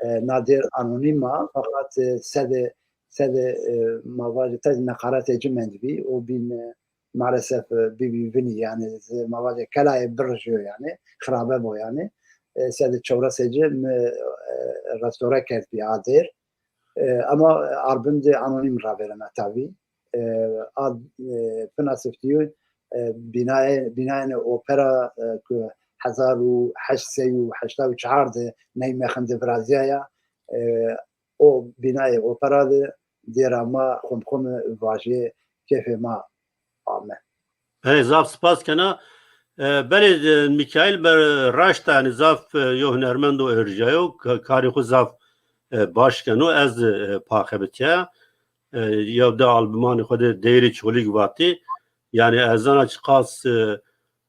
E, na dêr anonîm a, fakat, e, sede, sede, e, ma vajê te neqaretê ci mendibî, o bîn, e, maalesef, e, bîbî vinî, yani, zi-, ma vajê kelayê birjiyo, yani, xirabe bo, yani. E, sed û çewres ê ci mi, e, restore kerdbî a dêr. E, ama album de anonîm ravêrena tavî. E, a, e, pina siftiyo, e, bînayê, bînayên opera, e, ku hezar û heşt sey û heşta û çar de Nijmegen de viraziyaya, e, o bînayê opera de dêra ma xwemxwem vajê kêfê ma ame. Belê, zaf spas kena. E, belê, e, Mîkaîl ber raşt e, yani zaf, e, yo hunermendo êrjayo, ka-, karê xwe zaf, e, baş keno, ez, e, pa xebitiya. E, yew de albumanê xwe de Deyirê Çolîg vatî. Yani ez zana çiqas, e,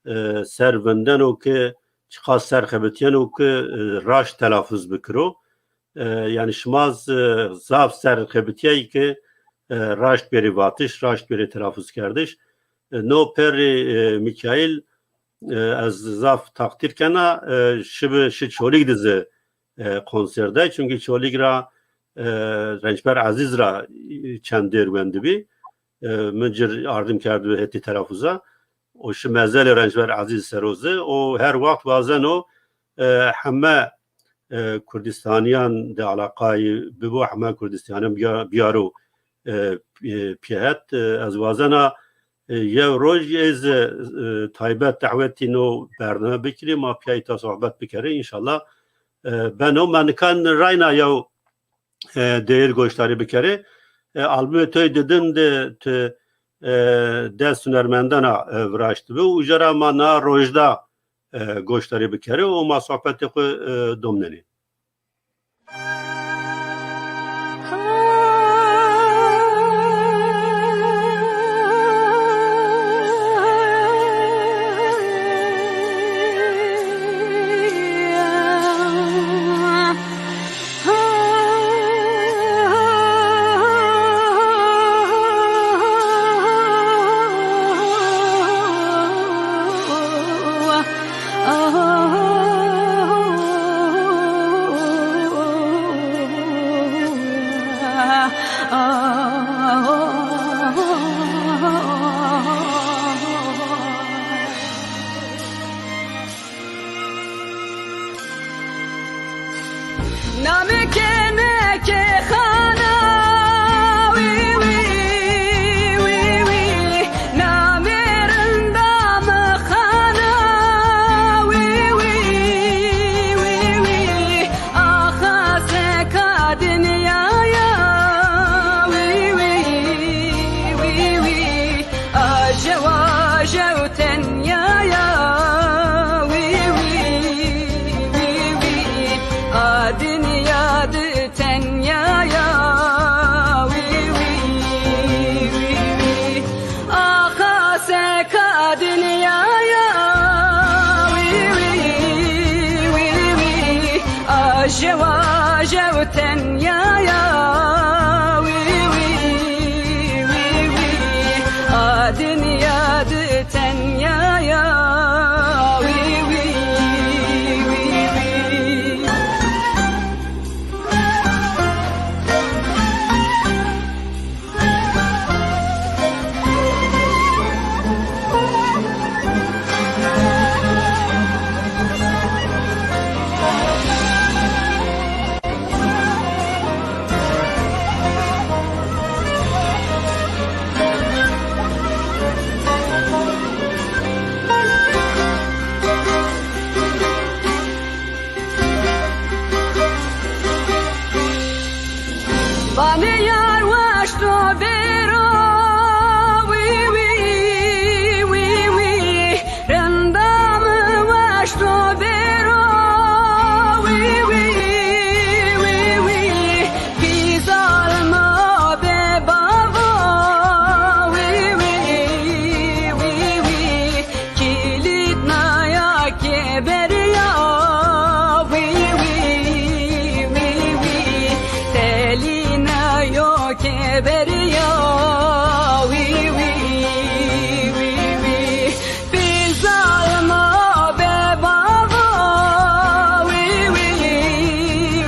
e, ser vindeno ki, çiqas ser xebitiyeno ki, e, raşt telafuz bikiro. E, yani şima z-, zaf ser xebitiyayî ki, e, raşt bêrê vatiş, raşt bêrê telafuz kerdiş. E, no perê, e, Mîkaîl, e, ez zaf takdîr kena, e, şibi şi Çolîg dizi, e, konserde. Çünkü Çolîg ra, e, Rençber Ezîz ra, e, çend dêr wendibî. E, min cir ardim kerdibi hetî telafuza. O şi mezelê Rençber Ezîz serozi. O her wext wazeno, e, heme, e, Kurdistaniyan de alaqayî bibo, heme Kurdistaniyan biya-, biyaro, e, pi-, piyehet. E, ez wazena, e, yew roj ez, e, taybet dawetî no bername bikirî, ma piyayî ta sohbet bikere, înşallah. E, beno, me nikan rayna yew, e, deyir goşdarî bikere. E, albumê toy didin de tu, e, dest hunermendana, e, viraştibi û jera ma na rojda, e, goşdarî bikere û ma sohbetê xwe, e, domnenê. Keberiya wî wî wî wî. Pîza ma be bava wî wî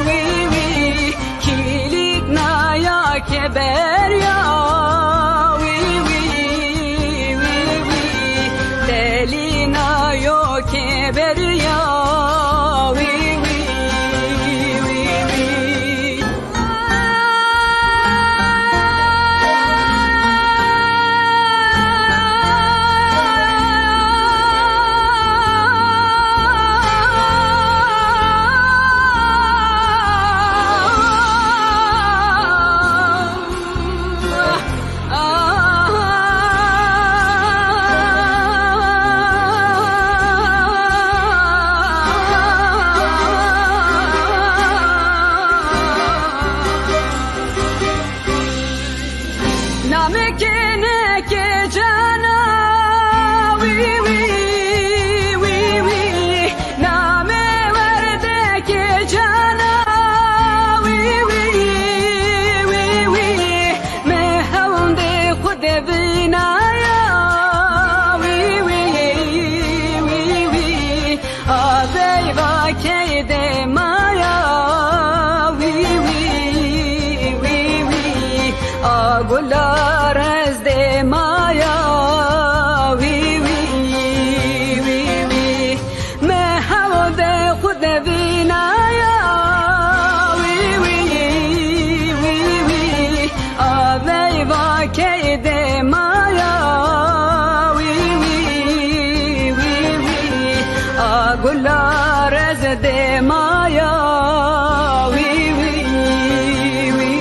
wî wî. Kîlît naya keberiya wî wî wî wî. Telî nayo keberiya wî wî wî wî. Namê kêneke cana wî wî wî wî. Namê werdeke cana wî wî wî wî. Me hewndê xwe de vinaya wî wî wî wî. Aveyva key de maya wî wî wî wî. A gula rez de maya wî wî wî wî. Me hewde xwe de vinaya wî wî wî wî. Aveyva key de maya wî wî wî wî. A gula rez de maya wî wî wî wî.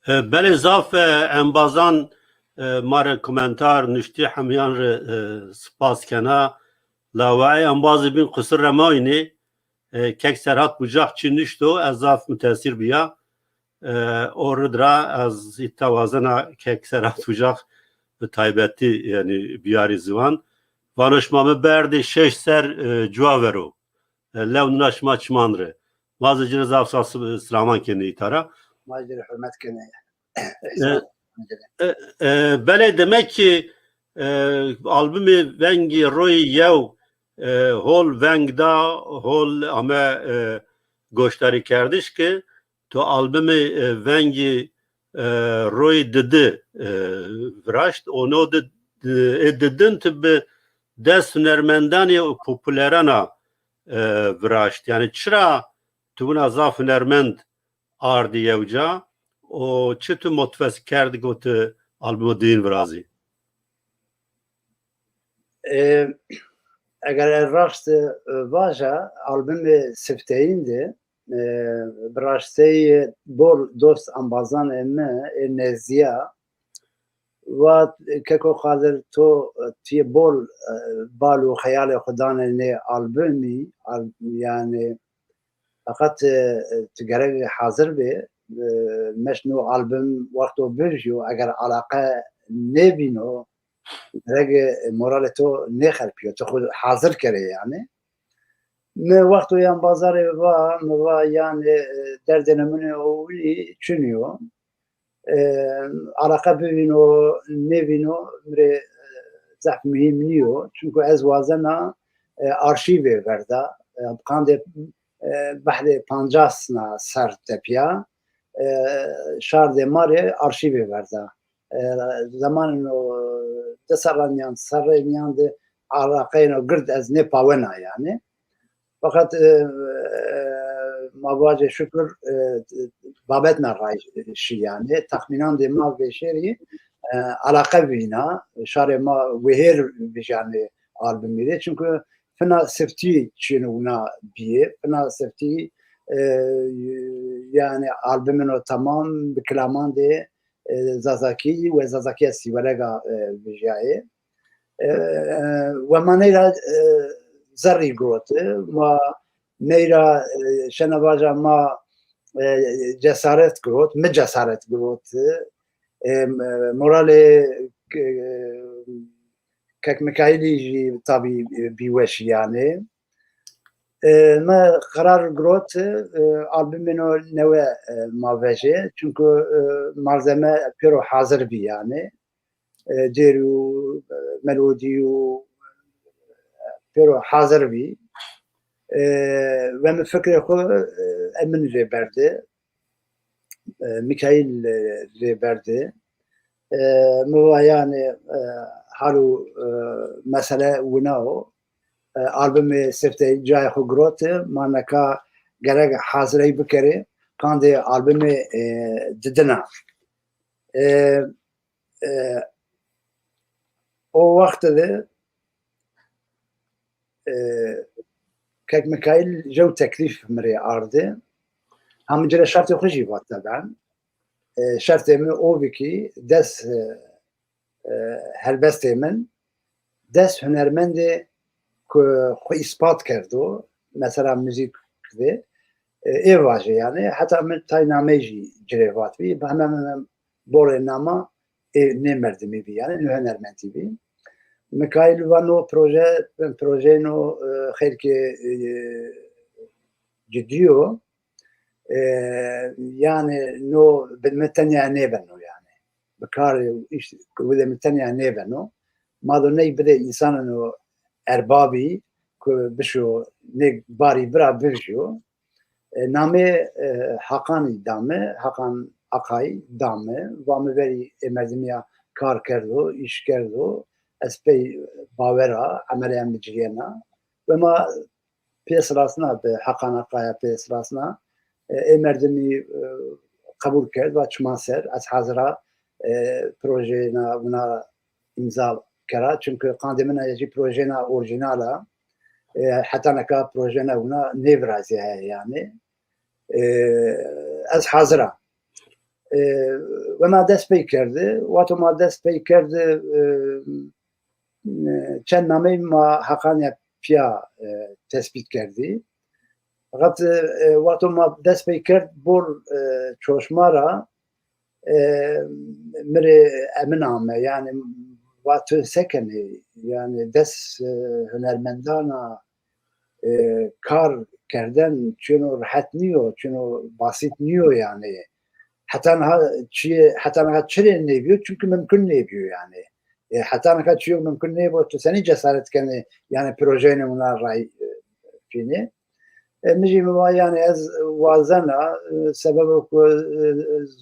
E, belê zaf, e, embazan, e, ma re komentar nuştî, hemiyan re, e, spas kena. Lawayê embazê bîn qusir re mayînê. E, kek Serhat Bucak çi nuşto, ez zaf mutesîr biya. E, o rid ra ez îta wazena kek Serhat Bucak bi taybetî, yanî biyarî ziwan. Vano şima min berdê şeş ser, e, cuwa vero. E, lew nina şima çiman re. Ma zî ci re zaf zaf silaman kenê îta ra. Ma jî re hurmet kenê. E, e, e, belê demek ki, e, albumê Vengî Royî Yew, e, hol veng da, hol ame, e, goşdarîkerdiş ki, tu albumê, e, Vengî, e, Royî Didi, e, viraşt. Ono di, di, ê didin tu bi dest hunermendanê û populerana, e, viraşt. Yani çira tu wina zaf hunermend ardî yewca û çi tu motive kerd ku tu albuma dîn virazî? E, eger ez raşt, e, vaja, albumê Sifteyîn de, e, bi raşteyî bol dost embazanê me ê nêzîya, vat, Keko Qadir, to, e, tiyê bol, e, bal û xeyalê xwe danê nê albumî, al-, yani, feqet, e, e, tu gerek hazir bê, e, meşno album wexto bir jî, eger alaqe nêbîno, gerek, e, moralê to nêxerpiyo, tu xwe hazir kerê yani. Mi wexto yan bazarê va, mi va yan, e, derdê ne min û winî çinî yo. E, alaqe bivîno, nêvîno, mi rê, e, zehf muhîm nîyo. Çunku ez wazena, e, arşîvê verda. E, qandê, e, behdê pancas na ser tepiya, e, şardê ma rê arşîvê verda. E, zemanên o, di serran yan serrên yan de alaqeyên o gird ez nêpawena yani. Fakat, e, e, ma vacê şükür, e, babet me rayşî yani. Tahmînan de ma vêşêrî, e, alaqe vîna, şarê ma wêhêr vijane albumî de. Çünkü fina siftî çîno wina biyê, fina siftî, e, yani albumên o tamam bi kilaman de, e, Zazakî we Zazakiya Sîwerega, e, vijayê. E, e, we ma neyra, e, zerrî got, e, ma neyra, e, şenevaja ma, e, cesaret got, mi cesaret got, e, e, moralê, e, Kek Mikaîlî jî tabî, e, bîweş yanê. E, me qerar girot, e, albumê no newe, e, ma vejê. Çunku, e, malzeme pêro hazir bî yanê. E, dêr û, e, melodî û, e, pêro hazir bî. E, ve min fikrê xwe, e, Emin rê berde. E, Mikaîl, e, rê berde. E, min va yanê, e, hal û, e, mesele wina o. E, albumê sifte cayê xwe girote, ma neka gerek hazirey bikerê, qandê albumê, e, didina. E, e, o wextê de, e, Kek Mikaîl jew teklîf min rê arde. Ha min ci re şertê xwe jî vat teben. E, şertê min o bikî, des, e, e, helbestê min, des hunermendê ku xwe îspat kerdo, mesela muzîk de, e, ê vaje yanî, heta min tay nameyê jî ci rê vat bî, bi hemen hemen borê nama ê nê merdimî bî, yanî nê hunermendî bî. Mikaîl va no proje, projeyê no, e, xêrkê, e, cidî yo. E, yanî no bi min tenya nêbeno yanî. Bi karê û îş, wile min tenya nêbeno. Ma do ney bide însanê no erbabî ku bişo nê barî bira bivjyo. E, namê, e, Hakanî dame, Hakan Akay dame, va mi verî ê merdimiya kar kerdo, îş kerdo, ez pey bawera, emeleyan biciriyena. Ve ma pês rasna bi Hakan Akaya pês rasna. E, ê merdimî, e, qebûl kerd, va çima ser, ez hazira, e, projeyena wina îmza kera, çunku qandê min a jî projeyena orîjînal a. E, heta neka projeyena wina nêviraziyaye yanî. E, ez hazir a. E, ve ma dest pey kerdi. Wexto ma dest pey kerdi, e, e, çend nameyê ma Heqaniya piya, e, tespît kerdî. Fakat, e, wexto ma dest pey kerd bor, e, çoşma ra, e, mi rê Emin ame, yanî va tu sekenê, yanî des, e, hunermendana, e, kar kerden çino rehet niyo, çino basît niyo yanî. Heta niha çiyê, heta niha çirê nêbiyo, çunku mimkun nêbiyo yanî. E, heta niha çiyo mimkun nêbo, tu senî cesaret kenê, yanî projeyê wina ray, e, fînê. E, min jî min va, yanî ez wazena, e, sebeba ku, e,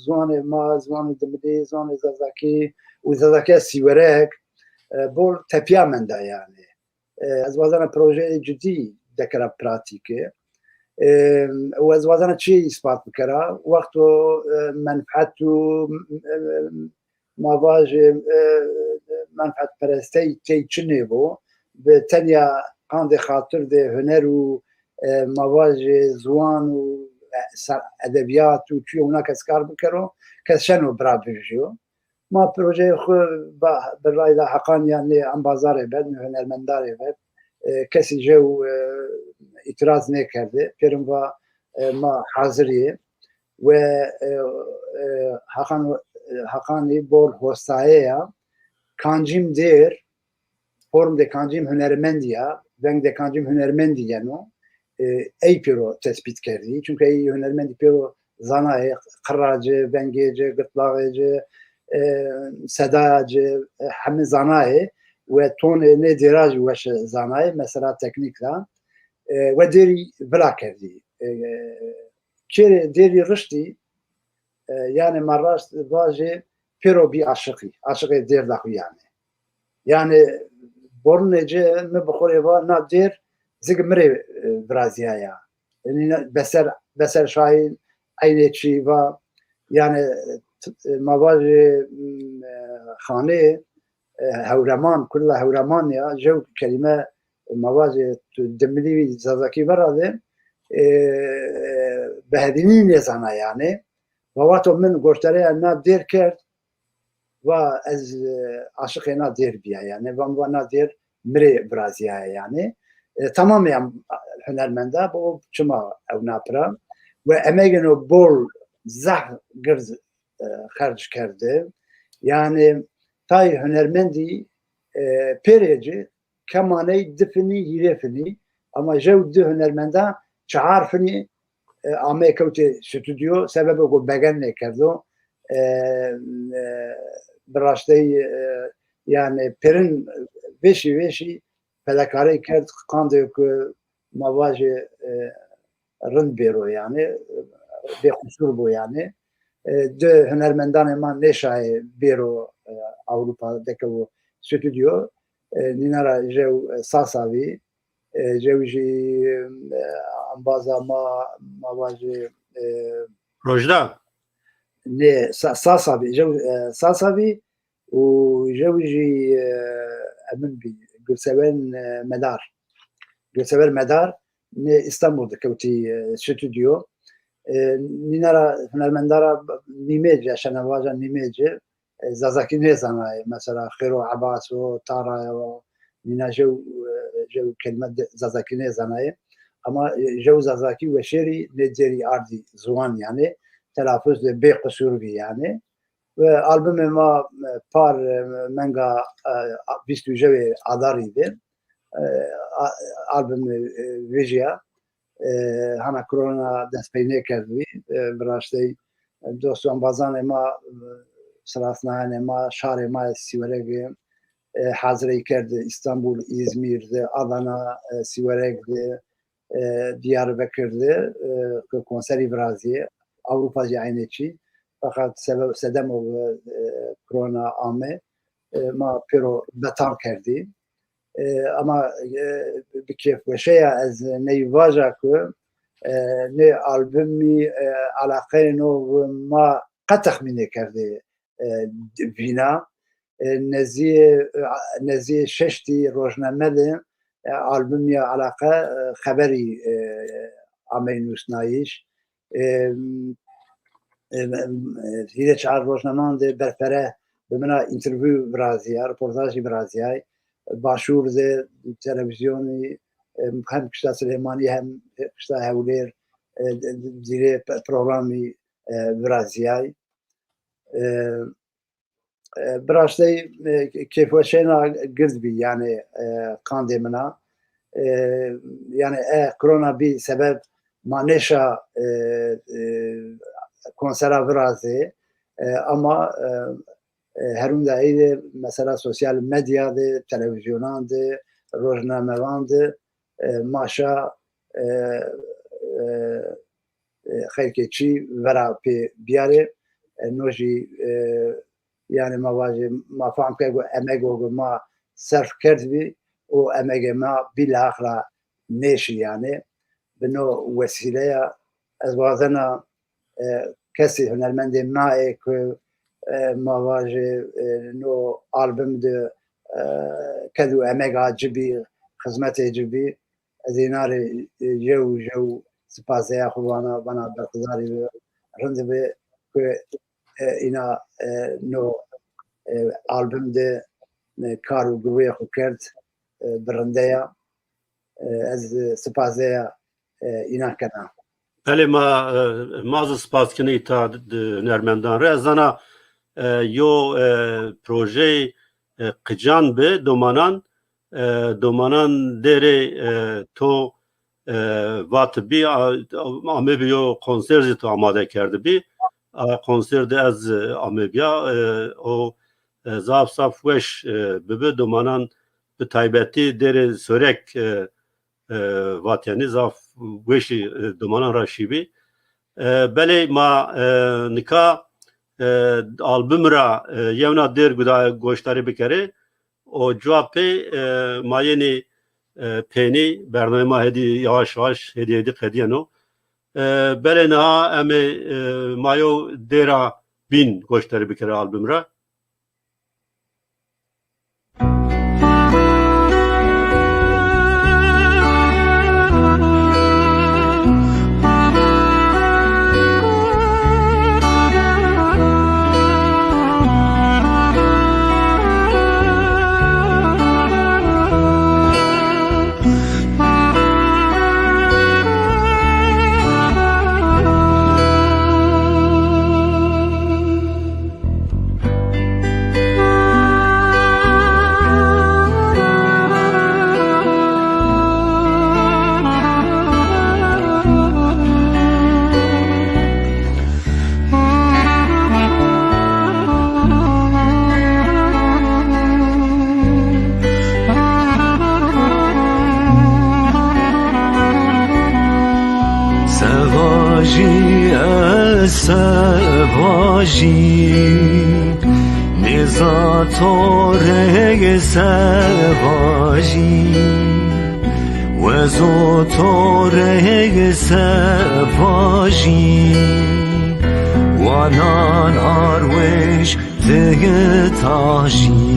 ziwanê ma, ziwanê dimilî, ziwanê zazakî û zazakiya sîwerek, e, bol tepiya menda yanî. E, ez wazena projeyê cidî dekera pratîkê. E, û ez wazena çiyê îspat bikera, wexto, e, menfet û, e, ma vajê, e, menfetperestey tey çi nêbo, bi tenya qandê xatir de huner û, e, ma vajê ziwan û, e, ser-, edebiyat û çiyo wina kes kar bikero, kes şeno bira bivjiyo. Ma projeyê xwe ba-, bi rayda Heqaniya nê embazarê ve, nê hunermendarê ve, e, kesî jew, e, îtiraz nêkerde. Pêrin va, e, ma hazir yê. We, e, e, Hakan, e, Hakanî bol hostaye ya. Kancîm dêr, form de kancîm hunermendî ya, veng de kancîm hunermendî yeno. E, ey pêro tespît kerdî. Çunke ey hunermendî pêro zanayê, qira ci, vengê ci, girtlaxê ci, e, sedaya ci, e, hemî zanayê we tonê nê dêra jî weş zanayê, mesela teknîk da. E, we dêrî vila kerdî. E, Çêrê dêrî riştî, e, yanî ma rast vajê pêro bî aşiqî, aşiqê dêr da xwe yanî. Yanî borinê ci mi bi xwe rê va na dêr zig mi rê, e, viraziyaya. Yanî beser, beser şahîn eynê çî va, yanî t-, ma vajê, m, e, xanê, e, hewreman, kulla hewreman ya, jew kelîme ma vajê tu dimilî wî zazakî vera de, e, behedînî nêzana yanî. Va wexto min goştareya na dêr kerd, va ez, e, aşiqê na dêr biya yanî. Va, va na dêr mi rê viraziyaye yanî. E, tamam yan hunermenda, bo çima ew napira. We emegên o bol zehf gird, e, xerc kerde. Yanî tay hunermendî, e, pêrê ci kemaney du finî, hîrê finî, ama jew du hunermenda çehar finî, e, amê kewtê stûdyo, sebebê ku begen nêkerdo, e, e, bi rastey, e, yani pêrin vêşî vêşî pelekarey kerd, qandê ku ma vajê, e, rind bêro yani, bêqusûr bû yani. E, du hunermendanê ma nêşayê bêro, e, Ewropa dekevo stûdyo. E, nîna ra jew, e, Sasavî, e, jew jî, e, embaza ma, ma vajê, e, Rojda. Nê, Sa-, Sasavî, jew, e, Sasavî û jew jî, e, emin bî, Gulseven, e, Medar. Gulseven Medar nê Îstanbul dikewtî, e, stûdyo. E, nîna ra hunermendara nîmê ci, şenevaja nîmê ci, e, Zazakî nêzanayê. Mesela Xêro Ebaso, Tarayo, nîna jew, e, jew kelîme de Zazakî nêzanayê. Ama, e, jew Zazakî weşêrî nê dêrî ardî ziwan yani. Telafuz de bê qusûr bî yani. Ve albumê ma, e, par, e, menga, e, bîst û jewê Adarî de, e, a-, albumê, e, vêjiya, e, hana korona dest pê nêkerdibî, e, bi rastî, e, dost û embazanê ma, e, sirasnayanê ma, şarê ma yê Sîweregê, e, hazirey kerd Îstanbul, Îzmîr de, Adana, e, Sîwereg de, e, Diyarbekir de, e, ku konserî viraziyê, Ewropa jî eynê çî. Feqet sebe-, sedemo, e, korona ame, e, ma pêro betal kerdî. E, ama, e, bi kêfweşeya ez neyî vaja ku, e, nê albumî, e, eleqeyê no ma qet texmînê kerdê, e, vîna. E, nezî, e, nezî şeştî rojname de, e, albumya eleqe, e, xeberî, e, amey nûsnayîş. E, e, e, hîrê çar rojnaman de berfere bi mina interview virazîya, reportajî virazîyay. Başûr de televîzyonî, e, hem kişta Silêmanî hem kişta Hewlêr, e, di-, di-, dîrê pe-, programî, e, virazîyay. E, e, bi rastî, e, kêfweşêna gird bî, yani, e, qandê mina. E, yani, e, korona bî sebeb ma nêşa, e, e, konsera virazê, e, ama, e, e, herûnda ey de, mesela sosyal medya de, televîzyonan de, rojnamevan de, e, ma şa, e, e, e, xeyrkê çî vera pê biyarê, e, no jî, e, yani ma vajê, ma fam ke ku emego ku ma serf kerdbî û emegê ma bî li axira nêşî yani. Bi no wesîleya ez wazena, e, kesî hunermendê ma ê ku, e, ma vajê, e, no album de, e, ked û emega ci bî, xizmetê ci bî, ez ê narê, e, jew jew sipasdeya xwe vana, vana berxwedarî be, rind be ku, e, îna, e, no, e, album de, e, kar û girwê xwe kerd, e, bi rindeya, e, ez, e, sipasdeya, e, îna kena. Belê ma, e, ma zî spas kinî ta di, di hunermendan re. Ez zana, e, yo, e, projeyê, e, qican bi domanan, e, domanan dêrê, e, to, e, vatibî, a, amê bi yo konser jî to amade kerdibî. A konser de ez, e, amê biya, e, o, e, zaf zaf weş, e, bibi domanan bi taybetî dêrê Sorek, e, e, vat yani zaf weşî, e, domanan ra şîbî. E, belê ma, e, nika, e, album ra, e, yewna dêr guda goştarî bikerê. O cuwa pê, e, ma yenî, e, pênî bernamê ma hêdî yavaş yavaş hêdî hêdî qediyeno. E, belê niha em ê, e, ma yo dêra bîn goştarî bikere album ra. Jî ez seva jî, nêza torê seva jî, wezo torê seva jî, wanan arwêş Têgê tajî,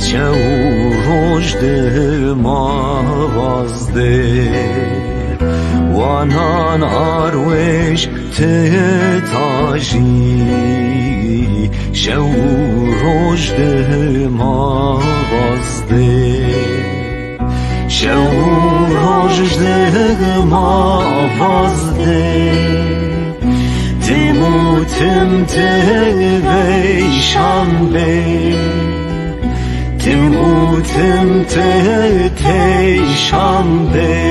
çew û roj dima vaz dê. Wanan arwêş têgê tajî, çew û roj dima vaz dê. Çew û roj dima vaz dê, tim û tim tê veyşan bê, tim û tim tê têşan bê.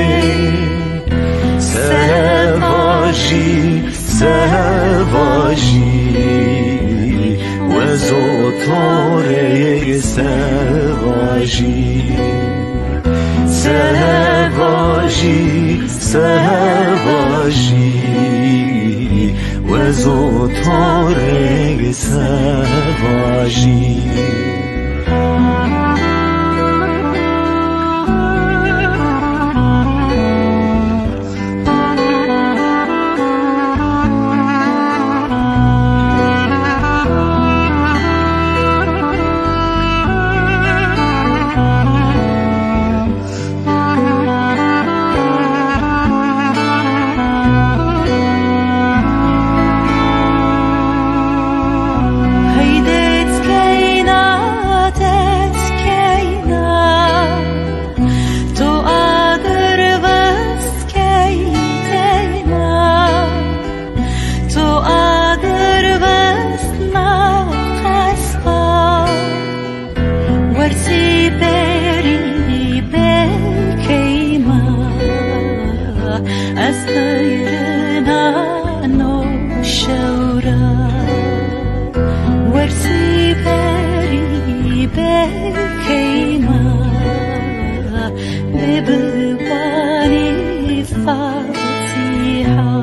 Seva jî, seva jî, wezo torê seva jî. Seva jî, seva jî, wezo torê seva jî. Heydet keyna, det keyna. Tu agir vest key teyna, tu agir vest nav qesba, wersî berî bê keyma, ez qeyrina no şewra, wersî berî bê keyma. Bê bibanî Fatîha.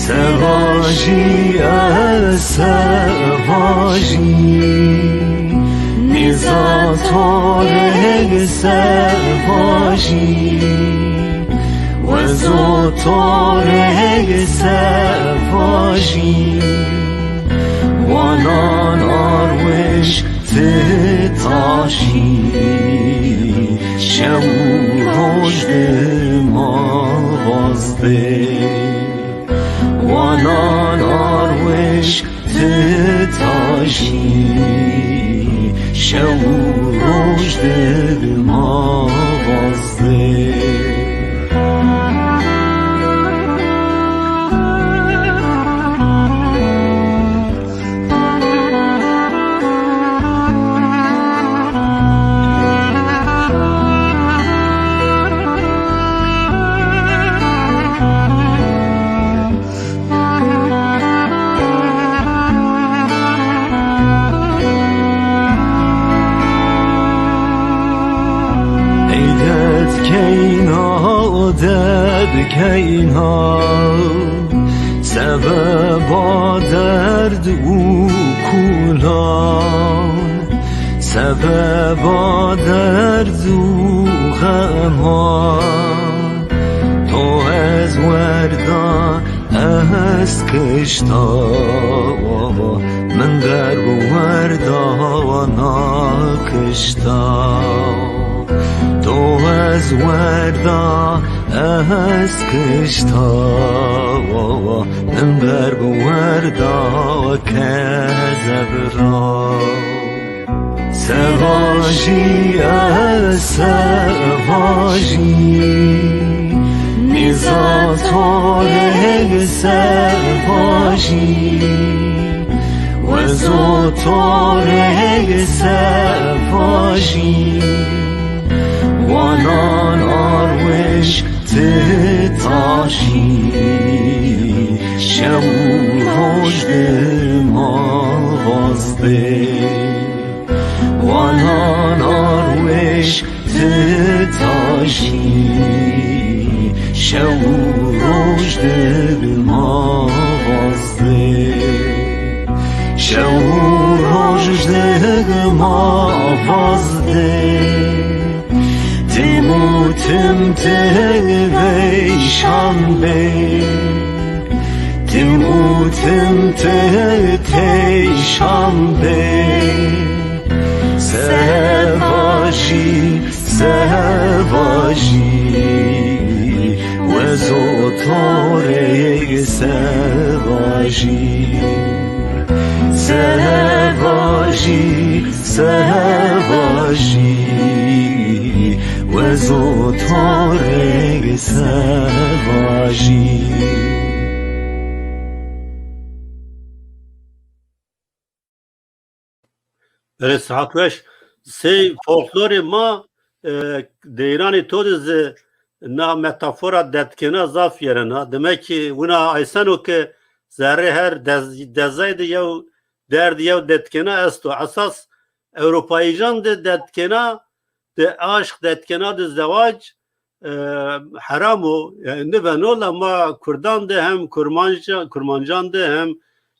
Seva jî ez seva jî, nêza torê seva jî, wezo torê seva jî, wanan arwêş Ti taşî, şev û roj dima vaz dê. Wanan arwêş ti taşî, şev û roj dima vaz dê. Ey derdkeyna, derdkeyna, sebeba derd û kulan, sebeba derd û xeman, to ez werda, ez kişta, min derb werda, wana kişta. To ez werda, ez kişta, min derb werda, kezebra. Seva jî, ez seva jî, nêza torê seva jî, wezo torê seva jî, wanan arwêş ti taşî, şev û roj dima vaz dê. Wanan arwêş ti taşî, şev û Tim te veyşan be, tim û tim te teyşan be. Seva jî, seva jî, we zotorê seva jî. Seva jî, seva jî, we zotorê seva jî. Belê, sihat weş. Sey folklorê ma, e, deyranê to de zi na metafora detkena zaf yerena. Demek ki wina ayseno ke zerrê her dez-, dezay de yew derd, yew detkena esto. Esas Ewropayîjan de detkena, de aşk, detkena de zewac, e, heram o. Yani niveno, la ma Kurdan de hem Kurmanca-, Kurmancan de hem,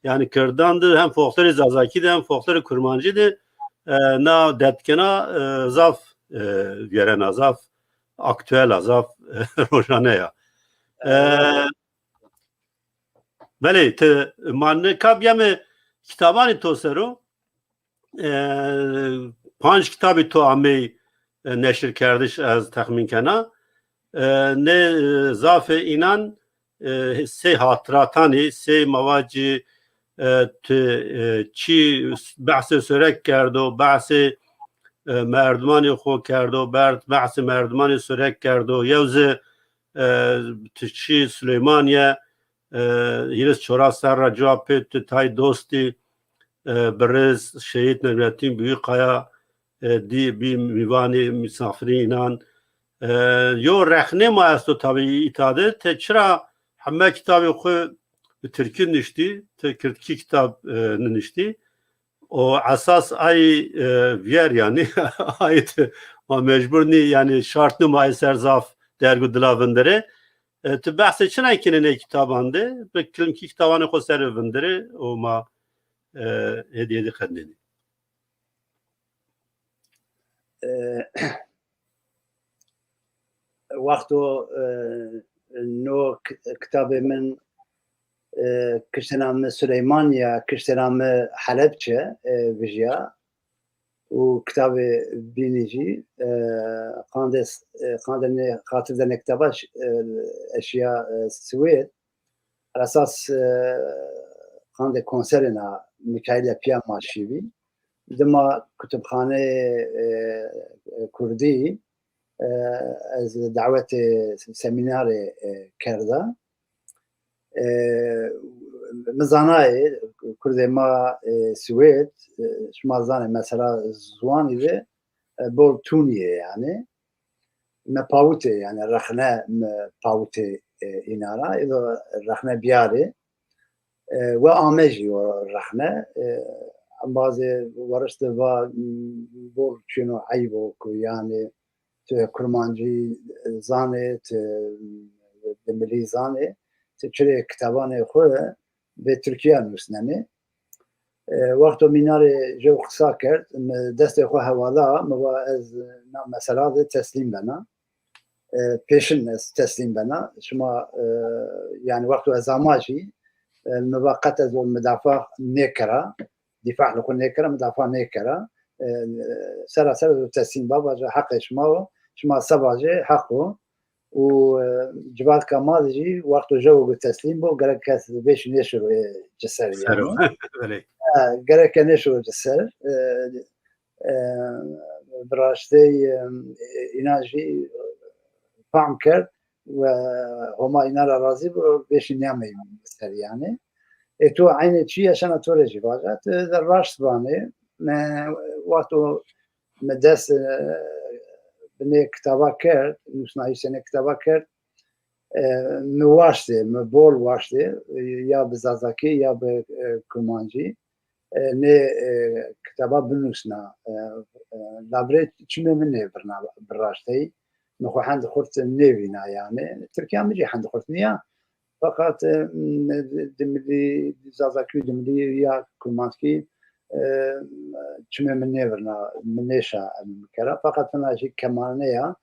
yani Kirdan de hem folklorê Zazakî de hem folklorê Kurmancî de, e, na detkena, e, zaf, e, viyerena, zaf aktuel a, zaf, e, rojane ya. E, belê, ti ma nika biyeme kitabanê to sero. E, panc kitabê to amey, e, neşirkerdiş, ez texmîn kena. E, ne, e, zafê înan, e, sey hatiratan ê, sey mavacî, e, tu, e, çi behsê Surek kerdo, behsê, e, merdimanê xwe kerdo, ber-, behsê merdimanê Surek kerdo, yew zi, e, tu çi Sileymaniye, e, hîris çora ser re cewab pê tu tay dostî, e, birêz Şehîd Necmettin Büyükaya, e, dî bî mîvanê misafirî înan. E, yo rexnê ma esto tabî îta de, te çira heme kitabê xwe bi tirkî niştî, te kirdkî kitab, e, niniştî? O esas ay, e, viyer yani, ay te, ma mecbur nî, yani şart nî ma ay ser zaf derg û dila vindirê. E, tu behsê çi nayê kinê nê kitaban de? Bi kilimkî kitabanê xwe ser vindirê û ma, e, hêdî hêdî xendênî. E, wexto, e, no k-, kitabê min, e, kiştena min Süleymaniye, kiştena min Helebçe, e, vijiya. Û kitabê bînî jî, e, qandê, e, qandê nê, xatir de nê kitaba, e, eşiya, e, Swêd. Esas, e, qandê konserê na Mikaîl Epiya ma şîvî. Dima kutubxaneyê, e, e, Kurdî, e, ez dawetê semînarê, e, kerda. E, min zanayê, kurdê ma, e, Swêd, e, şima zanê mesela ziwanî de, e, bol tûnî ye yani. Me pawitê yani rexne me pawitê, e, îna ra, êdo rexne biyarê. E, we ame jî o rexne. E, embazê werişte va, m, bol çino eyb o ku yani tu kurmancî zanê, tu dimilî zanê, tu çirê kitabanê xwe bê tirkiya nûsnenê. E, wexto mînarê jew qisa kerd, mi destê xwe hewala, mi va ez na mesela de teslîm bena. E, pêşin ez teslîm bena. Şima, e, yani wexto ez ama jî, e, mi va qet ez o midafa nêkera. Dîfa li xwe nêkira, midafa nêkira. E, sera ser teslîm ba, vaje heqê şima o, şima se vaje heq o. Û, e, civaka ma jî wexto jewo ku teslîm bo, gerek kes vêşî nêşiro ci ser yani. Belê. Ha, gerek ke nêşiro ci ser. E, e, bi raştey, e, îna jî fam kerd. We Homa îna ra razî bo, vêşî niyameyî ser yani. Ê tu eynê çi ye şena to rê jî vaja, tu de raşt vanê. Me, wexto me dest, e, binê kitaba kerd, nûsnayîşê nê kitaba kerd, e, me waştê, me bol waştê, e, ya bi zazakî ya bi, e, kurmancî. E, nê, e, kitaba binûsna, e, e, labrê çimê min nê birna bi raşteyî. Min xwe hend xurt nêvîna yani. Tirkiya min jî hend xurt niya. Fakat, e, dimilî, zazakî û dimilî ya kurmanckî, e, çimê min nêvirna, min nêşa em bikera. Fakat hina jî kemane ya,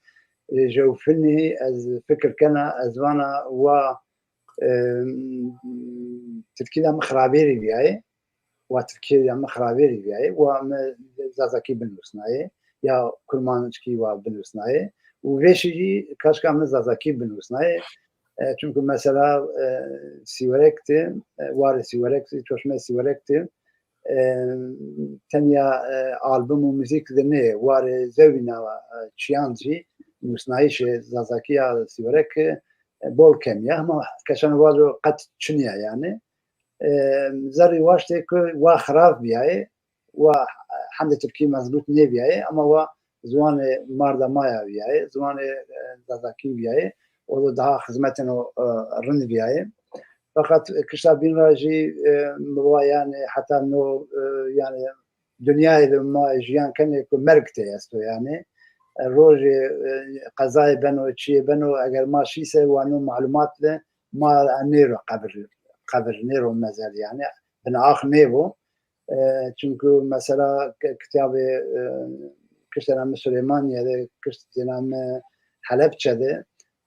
Ê, jewfinî ez fikir kena, ez vana wa, e, Tirkî de min xirabêrî biyayê, wa Tirkî de min xirabêrî biyayê, wa min Zazakî binûsnayê, ya Kurmanckî wa binûsnayê. Û vêşî jî kaşka min Zazakî binûsnayê. E, çunku mesela, e, Sîwerek ti, e, warê Sîwerek ti, çoşmê Sîwerek ti, e, tenya, e, album û muzîk de nê, warê zewîna, e, çiyan jî nûsnayîşê Zazakiya Sîwerek, e, bol kemiya, ama keşan walo qet çiniya yani. E, zerrî waştê ku wa xirab biyayê, wa hemdê Tirkî mezbût nêbiyayê, ama wa ziwanê marda maya biyayê, ziwanê, e, Zazakî biyayê, o da daha xizmetên o, e, rind biyayê. Feqet kişta bîn ra jî, e, mi wa yani heta no, e, yani dinyayê de ma jiyan kenê ku merg tê esto yani. E, rojê, e, qezayê beno, çiyê beno, eger ma şîse wa no malumat de ma nêro qebir, qebir nêro mezel yani. Bin ax nêbo. E, çunku mesela k-, kitabê, e, kiştena min Süleymaniye de, kiştena min Helepçe de,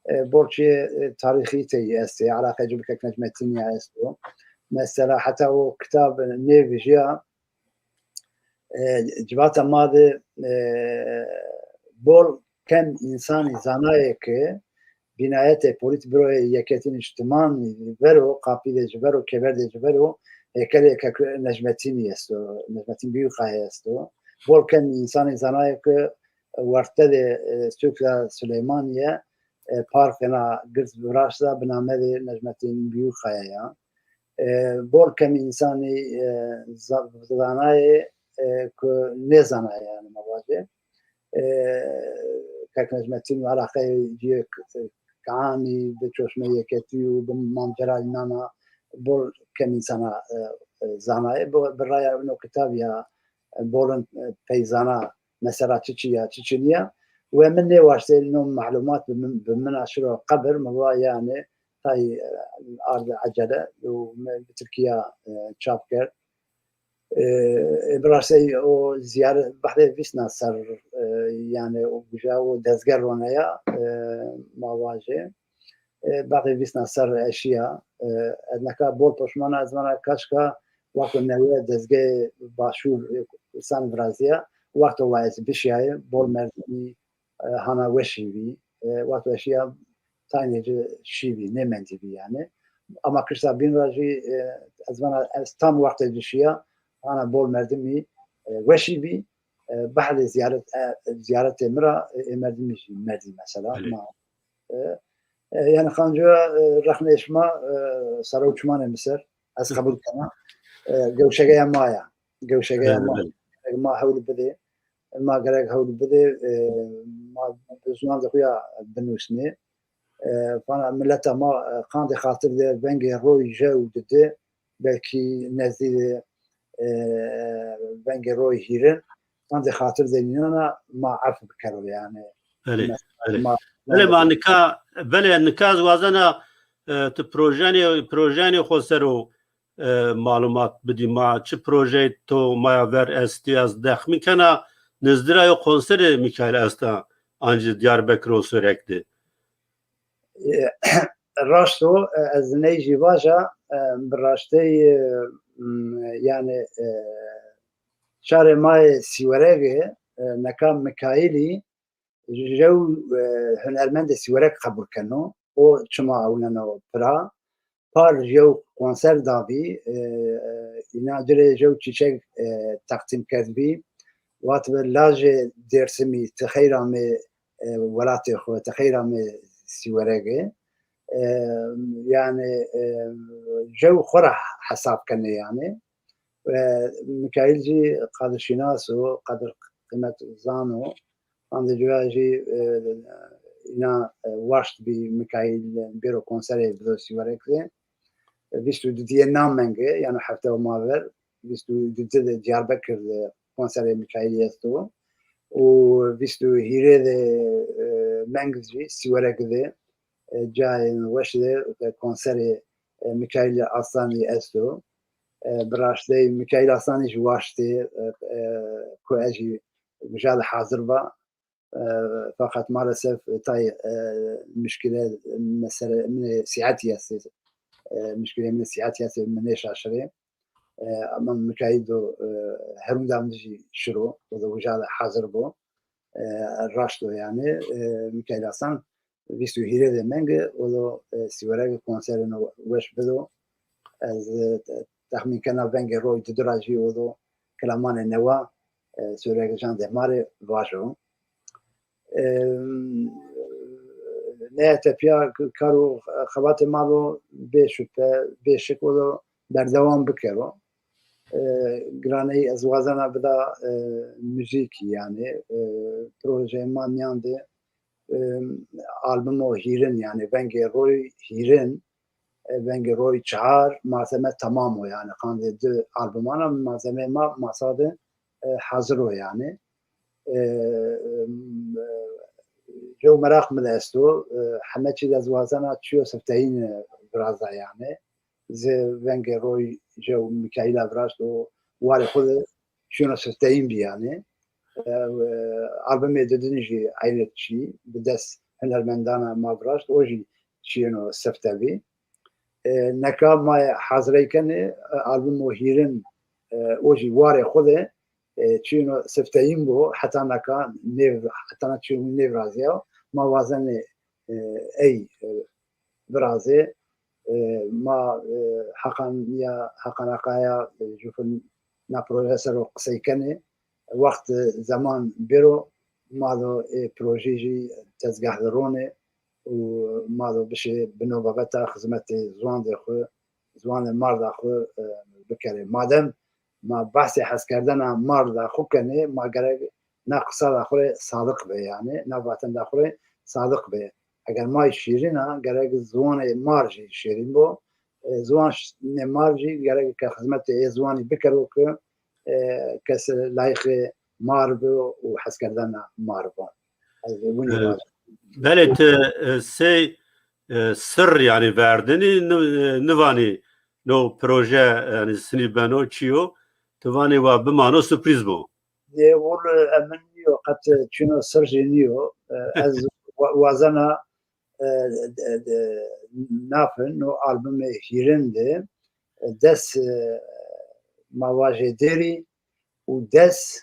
e, borçê, e, tarîxî teyî estê, eleqe ci bi Kek Necmetînî ya esto. Mesela heta o kitab nêvijiya, e, civata ma de, e, bol kem însanî zanayê ke bînayetê polîtbüroyê Yeketî Niştimanî vero, qapîlê ji vero, kêberdê ji vero, hêkelê Kek Necmetînî esto, Necmetîn Büyükaya esto. Bol kem însanî zanayê ke werte de, e, Sûkla Süleymaniye, e, parkena girt viraşta bi namê de Necmetîn Büyükaya ya. E, bol kem însanî, e, za-, zanayê, e, ku nêzanayê, yani, me vajê. E, Kek Necmetîn û eleqeyê ciyê k-, kanî bi çoşmê yeketî û bi mancera înana bol kem însana, e, e, zanayê. Bi, bi raya ino kitab ya, e, bolin, e, peyzana mesela çi çi ya, çi çi niya. We min nêwaştê no malumat bi min, bi min aşiro qebir, mi va yani tay, e, ardi ecele û me bi Tirkiya, e, çap kerd. E, e, bi rastî o ziyaret behdê vîsna ser, e, yani o güja o dezge roneya, e, ma vajê. E, behdê vîsna ser eşiya. E, ez neka bol poşmana ez vana kaşka wexto newe dezgehê Başûr, e, Kurdistan viraziya, wexto wa ez bişiyayê, bol merdimî, e, hana weşî bî. E, wexto eşiya taynê ci şî bî, nêmendî bî yani. Ama kişta bîn ra jî, e, ez vana ez tam wextê ci şiya, hana bol merdimî, e, weşî bî. E, behdê ziyaret, e, ziyaretê mi ra, e, ê merdimî jî merdî mesela. Belê. Ma, e, e, yani xancoya, e, rexnê şima, e, sere û çimanê mi ser. Ez qebûl kena. E, gewşegeya ma ya. Gewşegeya Belê, ma. belê. Ma hewl bidê. Ma gerek hewl bidê, e, ma bi ziwan de xwe ya binûsnê. E, vana mileta ma, e, qandê xatir de vengê roy jew didi, belkî nezdî de, e, vengê roy hîrin, qandê xatir de nînana ma ef bikero yani. Belê, Mesela belê. ma Belê, ma nika, belê, nika ez wazena, e, tu projenê, projenê xwe ser o, e, malumat bidî. Ma çi projeyê to maya ver estî, ez dexmîn kena nizdira yo konserê Mikail esta, ancî Diyarbekir û Sêwreg de. E, raşt o, e, ez ney jî vaja, e, bi raştey, e, m, yani, e, şarê ma yê Sîweregê, e, neka Mikailî, jew, e, hunermendê Sîwerek qebûl keno. O çima ewneno pira? Par jew konser dabî, e, îna ci rê jew çîçek, e, teqdîm kerdbî. Vat bi lajê Dêrsimî ti xeyr amê, e, welatê xwe, ti xeyr amê Sîweregê. E, yani, e, jew xwe re hesab kenê yani. E, Mikaîl jî qadirşînas û qadir qîmet zan û, qandê cuya jî, e, îna, e, waşt bî Mikaîl bêro konserê bido Sîwerekê. Vîst û dudiyê na mengê, yani hefte û ma ver, vîst û dudiyê de Diyarbekir de konserê Mikaîlî esto. Û vîst û hîrê de, e, meng jî Sîwerek de, e, cayên weş de, e, konserê, e, Mikaîlî Aslanî esto. E, bi raştê Mikaîl Aslanî jî waştê, e, e, ku ez jî mijal hazir ba. E, feqet maalesef tay, e, muşkile mesele min ê sihetî hestê. E, muşkilê min ê sihetî hestê, min nêşaşirê. E, ama Mikaîl do, e, herûnda min jî şiro, o da wija de hazir bo. E, raşt o yani. E, Mikaîl Hasan, vîst û hîrê de menge, o da, e, sîwerege konserê no weş bido. Ez, e, te-, texmîn kena vengê roy di dira jî o da kilamanê newa, e, sîwerege jan de marê vajo. E, ne tepiya kar û xebatê ma do bê şüphe, bê şik o da berdewam bikero. E, giraneyî ez wazena bida, e, muzîkî yani, e, projeyê ma miyan de, e, album o hîrin yani vengê roy hîrin, e, vengê roy çar, malzeme tamam o yani. Qandê di albumana malzemeyê ma masa de, e, hazir o yani. E, e, jew meraq min esto, e, heme çî de ez wazena çiyo sifteyîn, e, viraza yani. Zê vengê roy jew Mikaîla viraşt û warê xwe de çiyeno sifteyîn bî yani. E, e, albumê didin jî eynê çî bi dest hunermendana ma viraşt, o jî çiyeno sifte bî. E, neka ma hazirey kenê, e, album o hîrin, e, o jî warê xwe de, e, çiyeno sifteyîn bo, heta neka nêv-, heta na çiyeno nêviraziya, ma wazenê, e, ey, e, virazê, e, ma, e, heqan ya, heqan aqaya, e, jufin na proje ser o qisey kenê. Wext, e, zeman bêro, ma do, e, projê jî tezgeh de ronê û ma do bişê bi no babeta xizmetê ziwandê xwe, ziwanê marda xwe, e, bikerê. Madem ma behsê hezkerdena marda xwe kenê, ma gerek na qisa da xwe rê sadiq be yani, na vaten da xwe rê sadiq be. Eger may şîrîn a, gerek ziwanê mar jî şîrîn bo. E, ziwan ş-, nê mar jî gerek ke xizmetê ê ziwanî bikero ke, e, kes layiqê mar bi û hezkerdena mar bo. Ez ê winî E, vajim. Belê, tu, e, sê, e, sir yani verdinî, ni-, e, nivanî no proje yani sinî beno çiyo, tu vanê wa bimano surprîz bo. Lê wir, e, emin niyo, qet, e, çino sir jî niyo. E, ez wa-, wazena, e, de, de, nafin no albumê hîrin de, e, des, e, ma vajê dêrî û des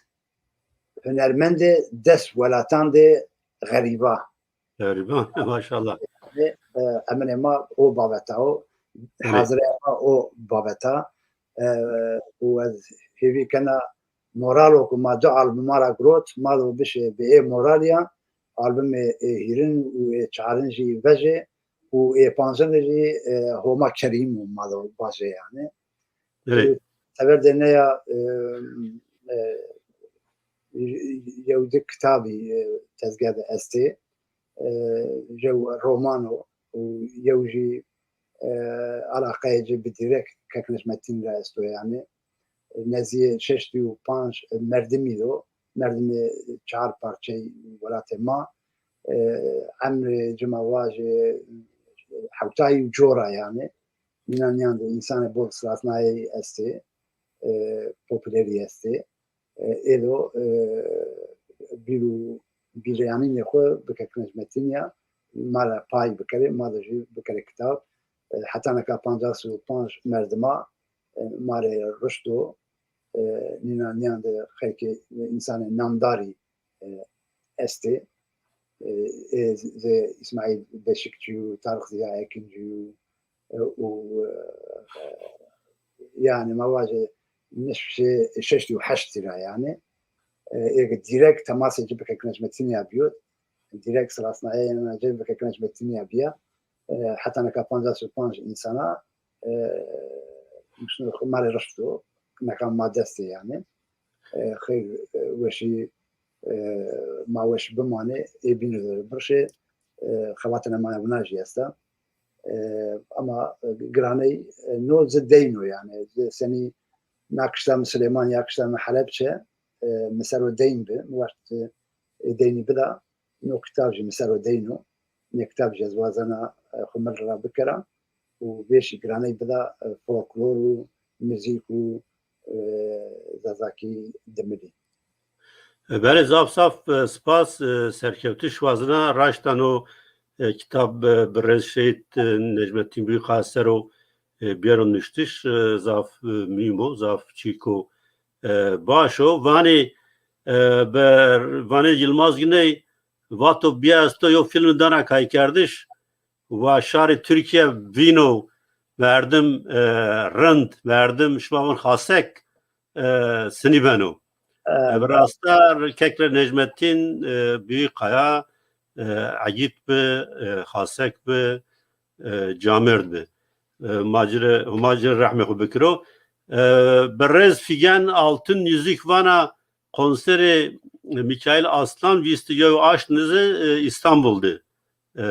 hunermendê des welatan de xerîba. Xerîba, maşallah. E, eminê ma o babeta o, Evet. hazirê ma o babeta. E, û ez hêvî kena moralo ku ma du albuma ra girot, ma do bişê bi ê moraliya, albumê ê hîrin û ê çarin jî vejê û ê pancin jî, e, Homa Kerîm û ma do bajê yani. Evet. E, tever de neya, e, e, yew di kitabî, e, tezgeh de estê. E, yew roman o û yew jî, e, alaqeyê ci bi dîrek Kek Necmettin re esto yani. Neziyê şeştî û panc merdimî do. Merdimê çar parçeyê welatê ma. E, emrê cima wajê hewtayî û cora yani. Nînan niyan de însanê bol silasnayeyî estê, e, popûlerî estê. E, êdo, e, bîr û bîreyanînê xwe bike Kek Necmettin ya, ma re pay bikere, ma de jî bikere kitab. E, heta neka pancas û panc merdima, e, ma re rişto, e, nînan niyan de xelkê, însanê namdarî, e, estê. E, ê zê Îsmaîl Beşikçî û Tarix Ziya Ekincî û, e, û, e, yani ma vaje nişt şeştî û heşt tira yani. E, ê dîrek temasê ci bi Kek Necmettin ya biyo. Dîrek silasnayeyê ci bi Kek Necmettin ya biya. E, heta neka pancas û panc însana, e, ma re rişto, neka ma destê yani. E, xeyr, e, weşî, e, ma weş bimane, ê bînê de birşê, e, xebatine ma wina jî esta. E, ama, e, giraney, e, no zi deyno yani. Zi senî nakişta mi Silêman ya kişta mi Helepçe, e, mi ser o deyn bi, mi waşt, e, deynî bida, no kitab jî mi ser o deyno. Nê kitab jî ez wazena, e, xwe mi re bikira û vê jî giraney bida, e, folklor û muzîk û, e, zazakî dimilî. Belê, zaf zaf e, spas, e, serkewtiş wazina raştan o e, kitab e, bi rêz şehîd e, Necmettin Büyükaya ser o e, biyero nuştiş e, zaf e, mühim o, zaf çîko e, baş o. Vanê e, ber, vanê Yilmaz Güney vato biya ez to yo film dana kaykerdiş wa şarê Türkiye vîno merdim e, rind, merdim şima vin xasek e, sinî beno. E, bi rasta kekre Necmettin e, Büyükaya e, Egît bi, e, Xasek bi, e, Camêrd bi. E, Macire, Huma ci rehmê xwe bikiro. E, bi rêz Figen Altın Yüzük vana konserê Mikail Aslan vîst û yew aşt nizi e, İstanbul de e,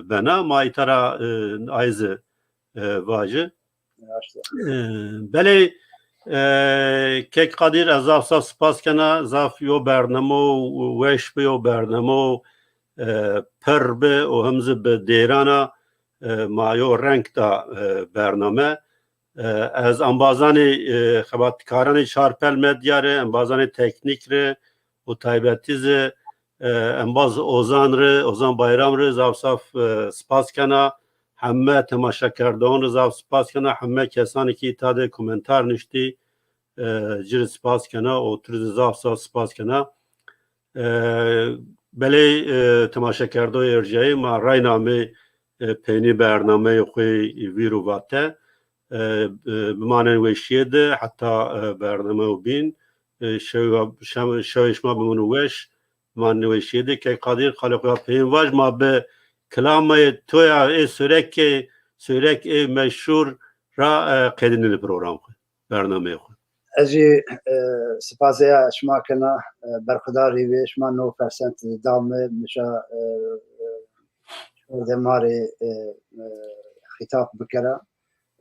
bena. Ma îtara e, ayze e, vaji. Ee, belê e, kek Qadir, ez zaf zaf spas kena, zaf yo bernamo weş bi, yo bernamo e, pir bi û him zî bi dêrana e, ma yo reng da e, bername. E, ez embazanê e, xebatkaranê Çarpel Medya re, embazanê teknîk re û taybetî zî e, embaz Ozan re, Ozan Bayram re zaf zaf e, spas kena. Heme temaşekerdoxan re zaf spas kena. Heme kesanê ki îta de komentar nuştî, e, ci re spas kena û tu re zî zaf zaf spas kena. E, belê e, temaşekerdoyê ercayê ma rayna me e, peynî bernameyê xwe vîr û vate. E, e, bimanin weşiyê de heta e, bername û bîn. E, şew, şew, şewê şima bimin û weş. Bimanin weşiyê de. Kek Qadir, xalê xwe ya peyên vaj, ma bi kilamê toya ê Sorekê, Sorek ê meşhur ra e, qedînin li program xwe, bernameyê xwe. Ez jî e, sipasê ya şima kena, e, berxudarî wê şima no percent da me, mişa e, e, şûr de marê e, e, xîtab bikera.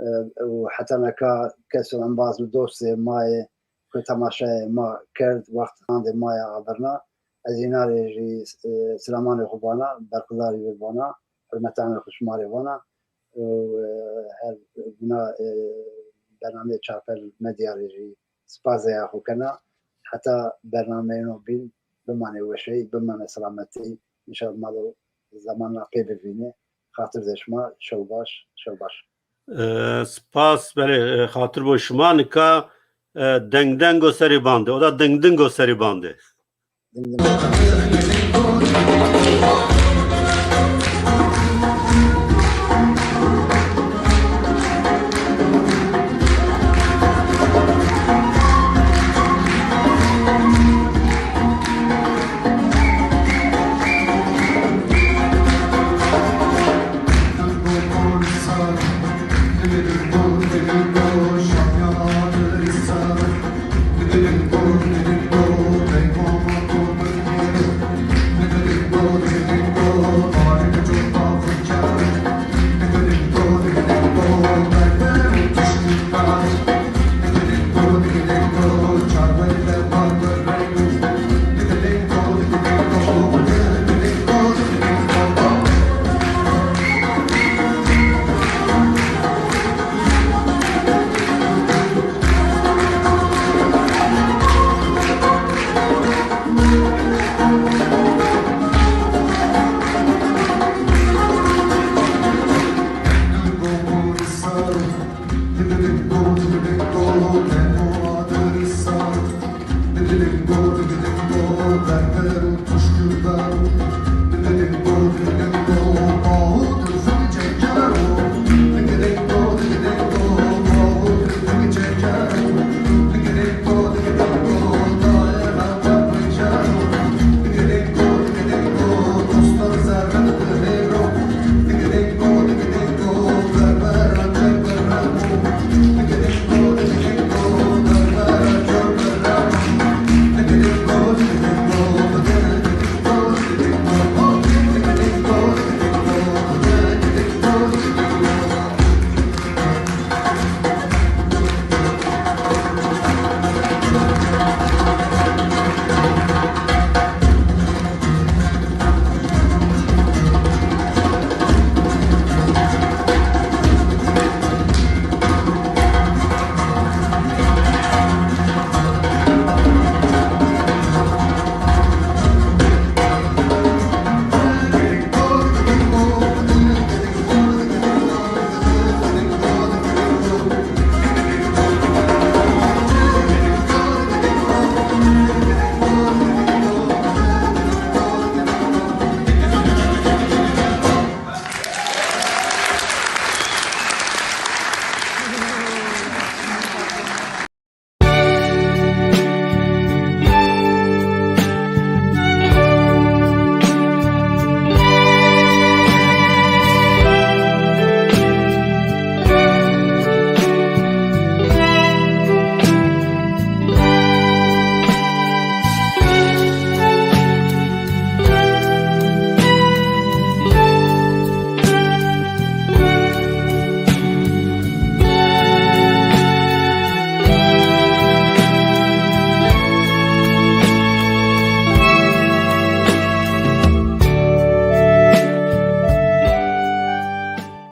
E, û heta neka kes û embaz û dostê ma yê ku temaşeyê ma kerd, wext handê ma ya abirna. Ez îna rê jî e, silamanê xwe vana, berxudarî wê vana, hurmetanê xwe şima rê vana. Û e, her bûna e, bernameyê Çarpel Medya rê jî spazê ya xwe kena. Heta bernameyê no bîn, bimane weşey, bimane selametî. Înşallah mal û zemanla pê bivîne. Xatir de şima, şew baş, şew baş. E, spas, belê, e, xatir bo şima. Nika e, deng dengo serî bande. O da ding dingo serî bande. Ding dingo.